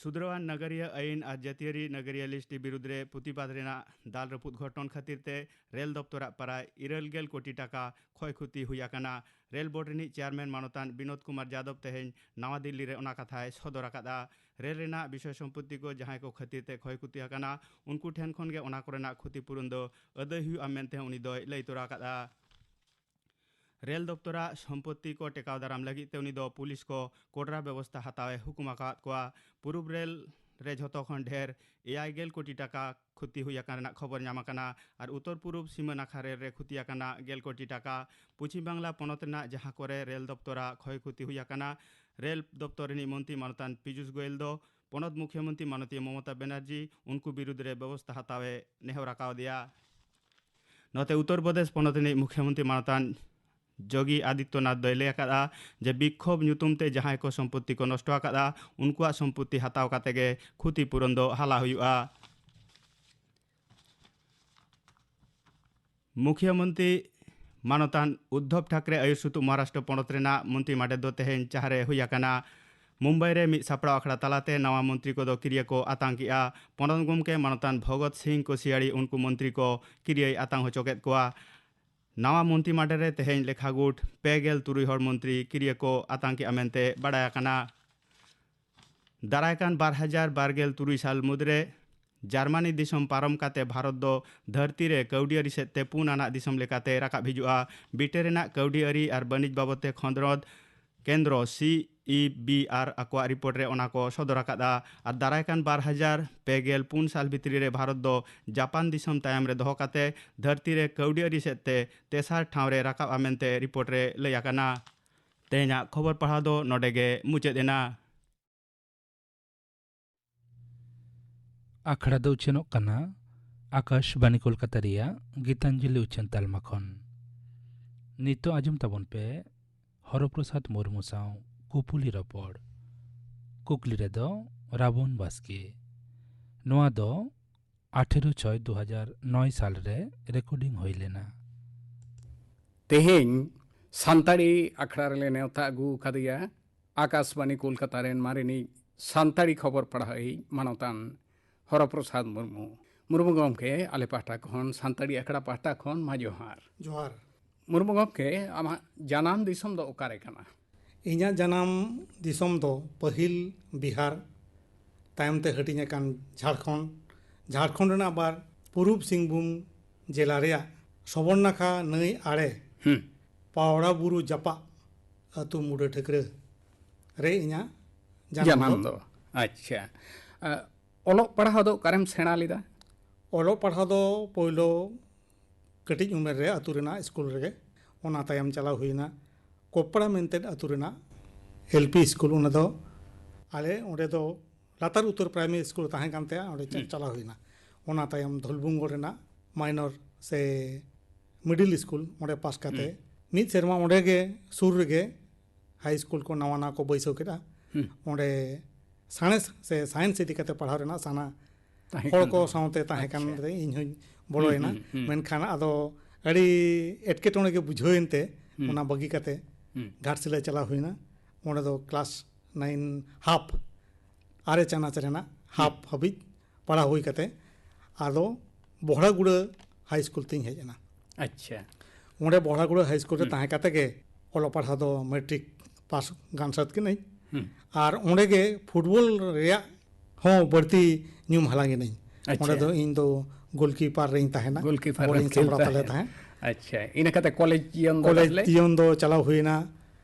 ᱥᱩᱫᱷᱨᱟᱹᱣᱟᱱ ᱱᱟᱜᱟᱨᱤᱭᱟᱹ ᱟᱹᱭᱤᱱ ᱟᱨ ᱡᱟᱹᱛᱤᱭᱟᱹᱨᱤ ᱱᱟᱜᱟᱨᱤᱭᱟᱹ ᱞᱤᱥᱴ ᱵᱤᱨᱩᱫᱽ ᱨᱮ ᱯᱨᱚᱛᱤᱵᱟᱫ ᱨᱮᱱᱟᱜ ᱫᱟᱞ ᱨᱟᱹᱯᱩᱫ ᱜᱷᱚᱴᱚᱱ ᱠᱷᱟᱹᱛᱤᱨ ᱛᱮ ᱨᱮᱞ ᱫᱚᱯᱛᱚᱨᱟᱜ ᱯᱨᱟᱭ ᱤᱨᱟᱹᱞ ᱜᱮᱞ ᱠᱳᱴᱤ ᱴᱟᱠᱟ ᱠᱷᱚᱭ ᱠᱷᱚᱛᱤ ᱦᱩᱭ ᱟᱠᱟᱱᱟ᱾ ᱨᱮᱞ ᱵᱳᱨᱰ ᱨᱤᱱᱤᱡ ᱪᱮᱭᱟᱨᱢᱮᱱ ᱢᱟᱱᱚᱛᱟᱱ ᱵᱤᱱᱳᱫ ᱠᱩᱢᱟᱨ ᱡᱟᱫᱚᱵ ᱛᱮᱦᱮᱧ ᱱᱟᱣᱟ ᱫᱤᱞᱞᱤ ᱨᱮ ᱚᱱᱟ ᱠᱟᱛᱷᱟᱭ ᱥᱚᱫᱚᱨ ᱟᱠᱟᱫᱼᱟ᱾ ᱨᱮᱞ ᱨᱮᱱᱟᱜ ᱵᱤᱥᱚᱭ ᱥᱚᱢᱯᱚᱛᱛᱤ ᱠᱚ ᱡᱟᱦᱟᱸᱭ ᱠᱚ ᱠᱷᱟᱹᱛᱤᱨ ᱛᱮ ᱠᱷᱚᱭ ᱠᱷᱚᱛᱤ ᱟᱠᱟᱱᱟ, ᱩᱱᱠᱩ ᱴᱷᱮᱱ ᱠᱷᱚᱱ ᱜᱮ ᱚᱱᱟ ᱠᱚᱨᱮᱱᱟᱜ ᱠᱷᱚᱛᱤ ᱯᱩᱨᱚᱱ ᱫᱚ ᱟᱹᱫᱟᱹᱭ ᱦᱩᱭᱩᱜᱼᱟ ᱢᱮᱱᱛᱮ ᱩᱱᱤ ᱫᱚᱭ ᱞᱟᱹᱭ ᱛᱚᱨᱟ ᱟᱠᱟᱫᱼᱟ᱾ ᱨᱮᱞ ᱫᱚᱯᱛᱚᱨᱟᱜ ᱥᱚᱢᱯᱚᱛᱛᱤ ᱠᱚ ᱴᱮᱠᱟᱣ ᱫᱟᱨᱟᱢ ᱞᱟᱹᱜᱤᱫ ᱛᱮ ᱩᱱᱤ ᱫᱚ ᱯᱩᱞᱤᱥ ᱠᱚ ᱠᱚᱰᱨᱟ ᱵᱮᱵᱚᱥᱛᱷᱟ ᱦᱟᱛᱟᱣ ᱮ ᱦᱩᱠᱩᱢ ᱟᱠᱟᱫ ᱠᱚᱣᱟ᱾ ᱯᱩᱨᱩᱵ ᱨᱮᱞ ᱨᱮ ᱡᱷᱚᱛᱚ ᱠᱷᱚᱱ ᱰᱷᱮᱨ ᱮᱭᱟᱭ ᱜᱮᱞ ᱠᱳᱴᱤ ᱴᱟᱠᱟ ᱠᱷᱚᱛᱤ ᱦᱩᱭ ᱟᱠᱟᱱ ᱨᱮᱱᱟᱜ ᱠᱷᱚᱵᱚᱨ ᱧᱟᱢ ᱟᱠᱟᱱᱟ ᱟᱨ ᱩᱛᱚᱨ ᱯᱩᱨᱩᱵ ᱥᱤᱢᱟᱹ ᱱᱟᱠᱷᱟ ᱨᱮᱞ ᱨᱮ ᱠᱷᱚᱛᱤ ᱟᱠᱟᱱᱟ ᱜᱮᱞ ᱠᱳᱴᱤ ᱴᱟᱠᱟ᱾ ᱯᱚᱪᱷᱤᱢ ᱵᱟᱝᱞᱟ ᱯᱚᱱᱚᱛ ᱨᱮᱱᱟᱜ ᱡᱟᱦᱟᱸ ᱠᱚᱨᱮ ᱨᱮᱞ ᱫᱚᱯᱛᱚᱨᱟᱜ ᱠᱷᱚᱭ ᱠᱷᱚᱛᱤ ᱦᱩᱭ ᱟᱠᱟᱱᱟ, ᱨᱮᱞ ᱫᱚᱯᱛᱚᱨ ᱨᱤᱱᱤᱡ ᱢᱚᱱᱛᱨᱤ ᱢᱟᱱᱚᱛᱟᱱ ᱯᱤᱡᱩᱥ ᱜᱳᱭᱮᱞ ᱫᱚ ᱯᱚᱱᱚᱛ ᱢᱩᱠᱷᱭᱟᱹᱢᱚᱱᱛᱨᱤ ᱢᱟᱱᱚᱛᱤᱭᱟᱹ ᱢᱚᱢᱚᱛᱟ ᱵᱮᱱᱟᱨᱡᱤ ᱩᱱᱠᱩ ᱵᱤᱨᱩᱫᱽ ᱨᱮ ᱵᱮᱵᱚᱥᱛᱷᱟ ᱦᱟᱛᱟᱣ ᱮ ᱱᱮᱦᱚᱨ ᱟᱠᱟᱣᱫᱮᱭᱟ᱾ ᱱᱚᱛᱮ ᱩᱛᱛᱚᱨ ᱯᱨᱚᱫᱮᱥ ᱯᱚᱱᱚᱛ ᱨᱤᱱᱤᱡ ᱢᱩᱠᱷᱭᱟᱹᱢᱚᱱᱛᱨᱤ ᱢᱟᱱᱚᱛᱟᱱ ᱡᱳᱜᱤ ᱟᱫᱤᱛᱭᱚᱱᱟᱛᱷ ᱫᱚᱭ ᱞᱟᱹᱭ ᱟᱠᱟᱫᱼᱟ ᱡᱮ ᱵᱤᱠᱠᱷᱳᱵ ᱧᱩᱛᱩᱢ ᱛᱮ ᱡᱟᱦᱟᱸᱭ ᱠᱚ ᱥᱚᱢᱯᱚᱛᱛᱤ ᱠᱚ ᱱᱚᱥᱴᱚ ᱟᱠᱟᱫᱼᱟ, ᱩᱱᱠᱩᱣᱟᱜ ᱥᱚᱢᱯᱚᱛᱛᱤ ᱦᱟᱛᱟᱣ ᱠᱟᱛᱮ ᱜᱮ ᱠᱷᱚᱛᱤ ᱯᱩᱨᱚᱱ ᱫᱚ ᱦᱟᱞᱟ ᱦᱩᱭᱩᱜᱼᱟ᱾ ᱢᱩᱠᱷᱭᱟᱹᱢᱚᱱᱛᱨᱤ ᱢᱟᱱᱚᱛᱟᱱ ᱩᱫᱫᱷᱚᱵᱽ ᱴᱷᱟᱠᱨᱮ ᱟᱹᱭᱩᱨ ᱥᱩᱛᱩᱜ ᱢᱚᱦᱟᱨᱟᱥᱴᱨᱚ ᱯᱚᱱᱚᱛ ᱨᱮᱱᱟᱜ ᱢᱚᱱᱛᱨᱤ ᱢᱟᱰᱮᱨ ᱫᱚ ᱛᱮᱦᱮᱧ ᱪᱟᱦᱨᱮ ᱦᱩᱭ ᱟᱠᱟᱱᱟ᱾ ᱢᱩᱢᱵᱟᱭ ᱨᱮ ᱢᱤᱫ ᱥᱟᱯᱲᱟᱣ ᱟᱠᱷᱲᱟ ᱛᱟᱞᱟᱛᱮ ᱱᱟᱣᱟ ᱢᱚᱱᱛᱨᱤ ᱠᱚᱫᱚ ᱠᱤᱨᱤᱭᱟᱹ ᱠᱚ ᱟᱛᱟᱝ ᱠᱮᱫᱼᱟ᱾ ᱯᱚᱱᱚᱛ ᱜᱚᱢᱠᱮ ᱢᱟᱱᱚᱛᱟᱱ ᱵᱷᱚᱜᱚᱛ ᱥᱤᱝ ᱠᱚᱥᱤᱭᱟᱲᱤ ᱩᱱᱠᱩ ᱢᱚᱱᱛᱨᱤ ᱠᱚ ᱠᱤᱨᱤᱭᱟᱹᱭ ᱟᱛᱟᱝ ᱦᱚᱪᱚ ᱠᱮᱫ ᱠᱚᱣᱟ᱾ ᱱᱟᱣᱟ ᱢᱚᱱᱛᱨᱤ ᱢᱟᱰᱮᱨ ᱨᱮ ᱛᱮᱦᱮᱧ ᱞᱮᱠᱷᱟ ᱜᱩᱴ ᱯᱮ ᱜᱮᱞ ᱛᱩᱨᱩᱭ ᱦᱚᱲ ᱢᱚᱱᱛᱨᱤ ᱠᱤᱨᱤᱭᱟᱹ ᱠᱚ ᱟᱛᱟᱝ ᱠᱮᱫᱼᱟ ᱢᱮᱱᱛᱮ ᱵᱟᱲᱟᱭ ᱟᱠᱟᱱᱟ᱾ ᱫᱟᱨᱟᱭ ᱠᱟᱱ ᱵᱟᱨ ᱦᱟᱡᱟᱨ ᱵᱟᱨ ᱜᱮᱞ ᱛᱩᱨᱩᱭ ᱥᱟᱞ ᱢᱩᱫᱽᱨᱮ ᱡᱟᱨᱢᱟᱱᱤ ᱫᱤᱥᱚᱢ ᱯᱟᱨᱚᱢ ᱠᱟᱛᱮ ᱵᱷᱟᱨᱚᱛ ᱫᱚ ᱫᱷᱟᱹᱨᱛᱤ ᱨᱮ ᱠᱟᱹᱣᱰᱤᱭᱟᱹᱨᱤ ᱥᱮᱫ ᱛᱮ ᱯᱩᱱ ᱟᱱᱟᱜ ᱫᱤᱥᱚᱢ ᱞᱮᱠᱟᱛᱮ ᱨᱟᱠᱟᱵ ᱦᱤᱡᱩᱜᱼᱟ᱾ ᱵᱤᱴᱮ ᱨᱮᱱᱟᱜ ᱠᱟᱹᱣᱰᱤᱭᱟᱹᱨᱤ ᱟᱨ ᱵᱟᱹᱱᱤᱡᱽ ᱵᱟᱵᱚᱫ ᱛᱮ ᱠᱷᱚᱸᱫᱽᱨᱚᱸᱫᱽ ᱠᱮᱱᱫᱨᱚ ᱥᱤ ᱤ ᱵᱤ ᱟᱨ ᱟᱠᱚᱣᱟᱜ ᱨᱤᱯᱳᱨᱴ ᱨᱮ ᱚᱱᱟ ᱠᱚ ᱥᱚᱫᱚᱨ ᱟᱠᱟᱫᱼᱟ᱾ ᱟᱨ ᱫᱟᱨᱟᱭ ᱠᱟᱱ ᱵᱟᱨ ᱦᱟᱡᱟᱨ ᱯᱮ ᱜᱮᱞ ᱯᱩᱱ ᱥᱟᱞ ᱵᱷᱤᱛᱨᱤ ᱨᱮ ᱵᱷᱟᱨᱚᱛ ᱫᱚ ᱡᱟᱯᱟᱱ ᱫᱤᱥᱚᱢ ᱛᱟᱭᱚᱢ ᱨᱮ ᱫᱚᱦᱚ ᱠᱟᱛᱮ ᱫᱷᱟᱹᱨᱛᱤ ᱨᱮ ᱠᱟᱹᱣᱰᱤᱭᱟᱹᱨᱤ ᱥᱮᱫ ᱛᱮ ᱛᱮᱥᱟᱨ ᱴᱷᱟᱶ ᱨᱮ ᱨᱟᱠᱟᱵᱼᱟ ᱢᱮᱱᱛᱮ ᱨᱤᱯᱳᱨᱴ ᱨᱮ ᱞᱟᱹᱭ ᱟᱠᱟᱱᱟ᱾ ᱛᱮᱦᱮᱧᱟᱜ ᱠᱷᱚᱵᱚᱨ ᱯᱟᱲᱦᱟᱣ ᱫᱚ ᱱᱚᱰᱮ ᱜᱮ ᱢᱩᱪᱟᱹᱫ ᱮᱱᱟ᱾ ᱟᱠᱷᱲᱟ ᱫᱚ ᱩᱪᱷᱟᱹᱱᱚᱜ ᱠᱟᱱᱟ ᱟᱠᱟᱥᱵᱟᱱᱤ ᱠᱳᱞᱠᱟᱛᱟ ᱨᱮᱭᱟᱜ ᱜᱤᱛᱟᱧᱡᱚᱞᱤ ᱩᱪᱷᱟᱹᱱ ᱛᱟᱞᱢᱟ ᱠᱷᱚᱱ᱾ ᱱᱤᱛᱚᱜ ᱟᱸᱡᱚᱢ ᱛᱟᱵᱚᱱ ᱯᱮ ᱦᱚᱨᱚᱯᱨᱚᱥᱟᱫᱽ ᱢᱩᱨᱢᱩ ᱥᱟᱶ ᱠᱩᱯᱩᱞᱤ ᱨᱚᱯᱚᱲ᱾ ᱠᱩᱠᱞᱤ ᱨᱮᱫᱚ ᱨᱟᱵᱚᱱ ᱵᱟᱥᱠᱮ᱾ ᱱᱚᱣᱟ ᱫᱚ ᱟᱴᱷᱮᱨᱚ ᱪᱷᱚᱭ ᱫᱩ ᱦᱟᱡᱟᱨ ᱱᱚᱭ ᱥᱟᱞ ᱨᱮ ᱨᱮᱠᱚᱨᱰᱤᱝ ᱦᱩᱭ ᱞᱮᱱᱟ᱾ ᱛᱮᱦᱮᱧ ᱥᱟᱱᱛᱟᱲᱤ ᱟᱠᱷᱲᱟ ᱨᱮᱞᱮ ᱱᱮᱣᱛᱟ ᱟᱹᱜᱩ ᱟᱠᱟᱫᱮᱭᱟ ᱟᱠᱟᱥᱵᱟᱱᱤ ᱠᱳᱞᱠᱟᱛᱟ ᱨᱮᱱ ᱢᱟᱨᱮᱱᱤᱡ ᱥᱟᱱᱛᱟᱲᱤ ᱠᱷᱚᱵᱚᱨ ᱯᱟᱲᱦᱟᱣᱤᱡ ᱢᱟᱱᱚᱛᱟᱱ ᱦᱚᱨᱚᱯᱨᱚᱥᱟᱫᱽ ᱢᱩᱨᱢᱩ᱾ ᱢᱩᱨᱢᱩ ᱜᱚᱢᱠᱮ, ᱟᱞᱮ ᱯᱟᱦᱴᱟ ᱠᱷᱚᱱ, ᱥᱟᱱᱛᱟᱲᱤ ᱟᱠᱷᱲᱟ ᱯᱟᱦᱴᱟ ᱠᱷᱚᱱ ᱢᱟ ᱡᱚᱦᱟᱨ᱾ ᱡᱚᱦᱟᱨ᱾ ᱢᱩᱨᱢᱩ ᱜᱚᱢᱠᱮ, ᱟᱢᱟᱜ ᱡᱟᱱᱟᱢ ᱫᱤᱥᱚᱢ ᱫᱚ ᱚᱠᱟᱨᱮ ᱠᱟᱱᱟ? ᱤᱧᱟᱹᱜ ᱡᱟᱱᱟᱢ ᱫᱤᱥᱚᱢ ᱫᱚ ᱯᱟᱹᱦᱤᱞ ᱵᱤᱦᱟᱨ, ᱛᱟᱭᱚᱢ ᱛᱮ ᱦᱟᱹᱴᱤᱧ ᱟᱠᱟᱱ ᱡᱷᱟᱲᱠᱷᱚᱸᱰ᱾ ᱡᱷᱟᱲᱠᱷᱚᱸᱰ ᱨᱮᱱᱟᱜ ᱟᱵᱟᱨ ᱯᱩᱨᱩᱵᱽ ᱥᱤᱝᱵᱷᱩᱢ ᱡᱮᱞᱟ ᱨᱮᱭᱟᱜ ᱥᱚᱵᱚᱨᱱᱟᱠᱷᱟ ᱱᱟᱹᱭ ᱟᱲᱮ ᱦᱩᱸ᱾ ᱯᱟᱣᱲᱟ ᱵᱩᱨᱩ ᱡᱟᱯᱟᱜ ᱟᱹᱛᱩ ᱢᱩᱰᱟᱹ ᱴᱷᱟᱹᱠᱨᱟᱹ ᱨᱮ ᱤᱧᱟᱹᱜ ᱡᱟᱱᱟᱢ ᱡᱟᱱᱟᱢ ᱫᱚ᱾ ᱫᱚ᱾ ᱟᱪᱪᱷᱟ᱾ ᱟ, ᱚᱞᱚᱜ ᱯᱟᱲᱦᱟᱣ ᱫᱚ ᱚᱠᱟᱨᱮᱢ ᱥᱮᱬᱟ ᱞᱮᱫᱟ? ᱚᱞᱚᱜ ᱯᱟᱲᱦᱟᱣ ᱫᱚ ᱯᱳᱭᱞᱳ ᱠᱟᱹᱴᱤᱡ ᱩᱢᱮᱨ ᱨᱮ ᱟᱹᱛᱩ ᱨᱮᱱᱟᱜ ᱥᱠᱩᱞ ᱨᱮᱜᱮ, ᱚᱱᱟ ᱛᱟᱭᱚᱢ ᱪᱟᱞᱟᱣ ᱦᱩᱭᱱᱟ ᱠᱚᱯᱲᱟ ᱢᱮᱱᱛᱮ ᱟᱹᱛᱩ ᱨᱮᱱᱟᱜ ᱮᱞ ᱯᱤ ᱥᱠᱩᱞ᱾ ᱚᱱᱟ ᱫᱚ ᱟᱞᱮ ᱚᱸᱰᱮ ᱫᱚ ᱞᱟᱛᱟᱨ ᱩᱛᱟᱹᱨ ᱯᱨᱟᱭᱢᱟᱨᱤ ᱥᱠᱩᱞ ᱛᱟᱦᱮᱸ ᱠᱟᱱ ᱛᱟᱭᱟ, ᱚᱸᱰᱮ ᱪᱟ- ᱦᱩᱸ᱾ ᱪᱟᱞᱟᱣ ᱦᱩᱭᱱᱟ᱾ ᱚᱱᱟ ᱛᱟᱭᱚᱢ ᱫᱷᱚᱞᱵᱷᱩᱢᱜᱚᱲ ᱨᱮᱱᱟᱜ ᱢᱟᱭᱱᱚᱨ ᱥᱮ ᱢᱤᱰᱤᱞ ᱥᱠᱩᱞ ᱚᱸᱰᱮ ᱯᱟᱥ ᱠᱟᱛᱮ ᱦᱩᱸ᱾ ᱢᱤᱫ ᱥᱮᱨᱢᱟ ᱚᱸᱰᱮ ᱜᱮ ᱥᱩᱨ ᱨᱮᱜᱮ ᱦᱟᱭ ᱥᱠᱩᱞ ᱠᱚ ᱱᱟᱣᱟ ᱱᱟᱣᱟ ᱠᱚ ᱵᱟᱹᱭᱥᱟᱹᱣ ᱠᱮᱫᱼᱟ᱾ ᱦᱩᱸ᱾ ᱚᱸᱰᱮ ᱥᱟᱬᱮᱥ ᱥᱮ ᱥᱟᱭᱮᱱᱥ ᱤᱫᱤ ᱠᱟᱛᱮ ᱯᱟᱲᱦᱟᱣ ᱨᱮᱱᱟᱜ ᱥᱟᱱᱟ ᱛᱟᱦᱮᱸ ᱦᱚᱲ ᱠᱟᱱ ᱠᱚ ᱛᱟᱵᱚᱱᱟ᱾ ᱥᱟᱶᱛᱮ ᱛᱟᱦᱮᱸ ᱠᱟᱱ ᱟᱪᱪᱷᱟ᱾ ᱨᱮ ᱤᱧ ᱦᱚᱧ ᱵᱚᱞᱚᱭᱮᱱᱟ᱾ ᱦᱩᱸ, ᱦᱩᱸ, ᱦᱩᱸ᱾ ᱢᱮᱱᱠᱷᱟᱱ ᱟᱫᱚ ᱟᱹᱰᱤ ᱮᱴᱠᱮᱴᱚᱬᱮ ᱜᱮ ᱵᱩᱡᱷᱟᱹᱣᱮᱱ ᱛᱮ ᱦᱩᱸ᱾ ᱚᱱᱟ ᱵᱟᱹᱜᱤ ᱠᱟᱛᱮ ᱦᱩᱸ᱾ ᱜᱷᱟᱴᱥᱤᱞᱟᱹ ᱪᱟᱞᱟᱣ ᱦᱩᱭᱱᱟ᱾ ᱚᱸᱰᱮ ᱫᱚ ᱠᱞᱟᱥ ᱱᱟᱭᱤᱱ ᱦᱟᱯ, ᱟᱨᱮ ᱪᱟᱱᱟᱪ ᱨᱮᱱᱟᱜ ᱦᱟᱯ ᱦᱩᱸ᱾ ᱦᱟᱹᱵᱤᱡ ᱯᱟᱲᱦᱟᱣ ᱦᱩᱭ ᱠᱟᱛᱮ ᱟᱫᱚ ᱵᱚᱦᱲᱟᱜᱩᱲᱟᱹ ᱦᱟᱭ ᱥᱠᱩᱞ ᱛᱤᱧ ᱦᱮᱡ ᱮᱱᱟ᱾ ᱟᱪᱪᱷᱟ᱾ ᱚᱸᱰᱮ ᱵᱚᱦᱲᱟᱜᱩᱲᱟᱹ ᱦᱟᱭ ᱥᱠᱩᱞ ᱨᱮ ᱦᱩᱸ᱾ ᱛᱟᱦᱮᱸ ᱠᱟᱛᱮ ᱜᱮ ᱚᱞᱚᱜ ᱯᱟᱲᱦᱟᱣ ᱫᱚ ᱢᱮᱴᱨᱤᱠ ᱯᱟᱥ ᱜᱟᱱ ᱥᱟᱹᱛ ᱠᱤᱱᱟᱹᱧ᱾ ᱦᱩᱸ᱾ ᱟᱨ ᱚᱸᱰᱮ ᱜᱮ ᱯᱷᱩᱴᱵᱚᱞ ᱨᱮᱭᱟᱜ ᱦᱚᱸ ᱵᱟᱹᱲᱛᱤ ᱧᱩᱢ ᱦᱟᱞᱟᱝ ᱮᱱᱟᱹᱧ᱾ ᱟᱪᱪᱷᱟ᱾ ᱚᱸᱰᱮ ᱫᱚ ᱤᱧ ᱫᱚ ᱜᱳᱞᱠᱤᱯᱟᱨ ᱨᱮᱧ ᱛᱟᱦᱮᱱᱟ᱾ ᱜᱳᱞᱠᱤᱯᱟᱨ ᱵᱚᱞᱤᱧ ᱨᱮᱢ ᱠᱷᱮᱞ ᱥᱟᱢᱵᱲᱟᱣ ᱛᱟᱞᱮ ᱛᱟᱦᱮᱸᱫ᱾ ᱛᱟᱦᱮᱸᱫ᱾ ᱟᱪᱪᱷᱟ, ᱤᱱᱟᱹ ᱠᱟᱛᱮ ᱠᱚᱞᱮᱡᱽ ᱡᱤᱭᱚᱱ ᱫᱚ ᱠᱚᱞᱮᱡᱽ ᱛᱟᱦᱞᱮ? ᱡᱤᱭᱚᱱ ᱫᱚ ᱪᱟᱞᱟᱣ ᱦᱩᱭᱱᱟ,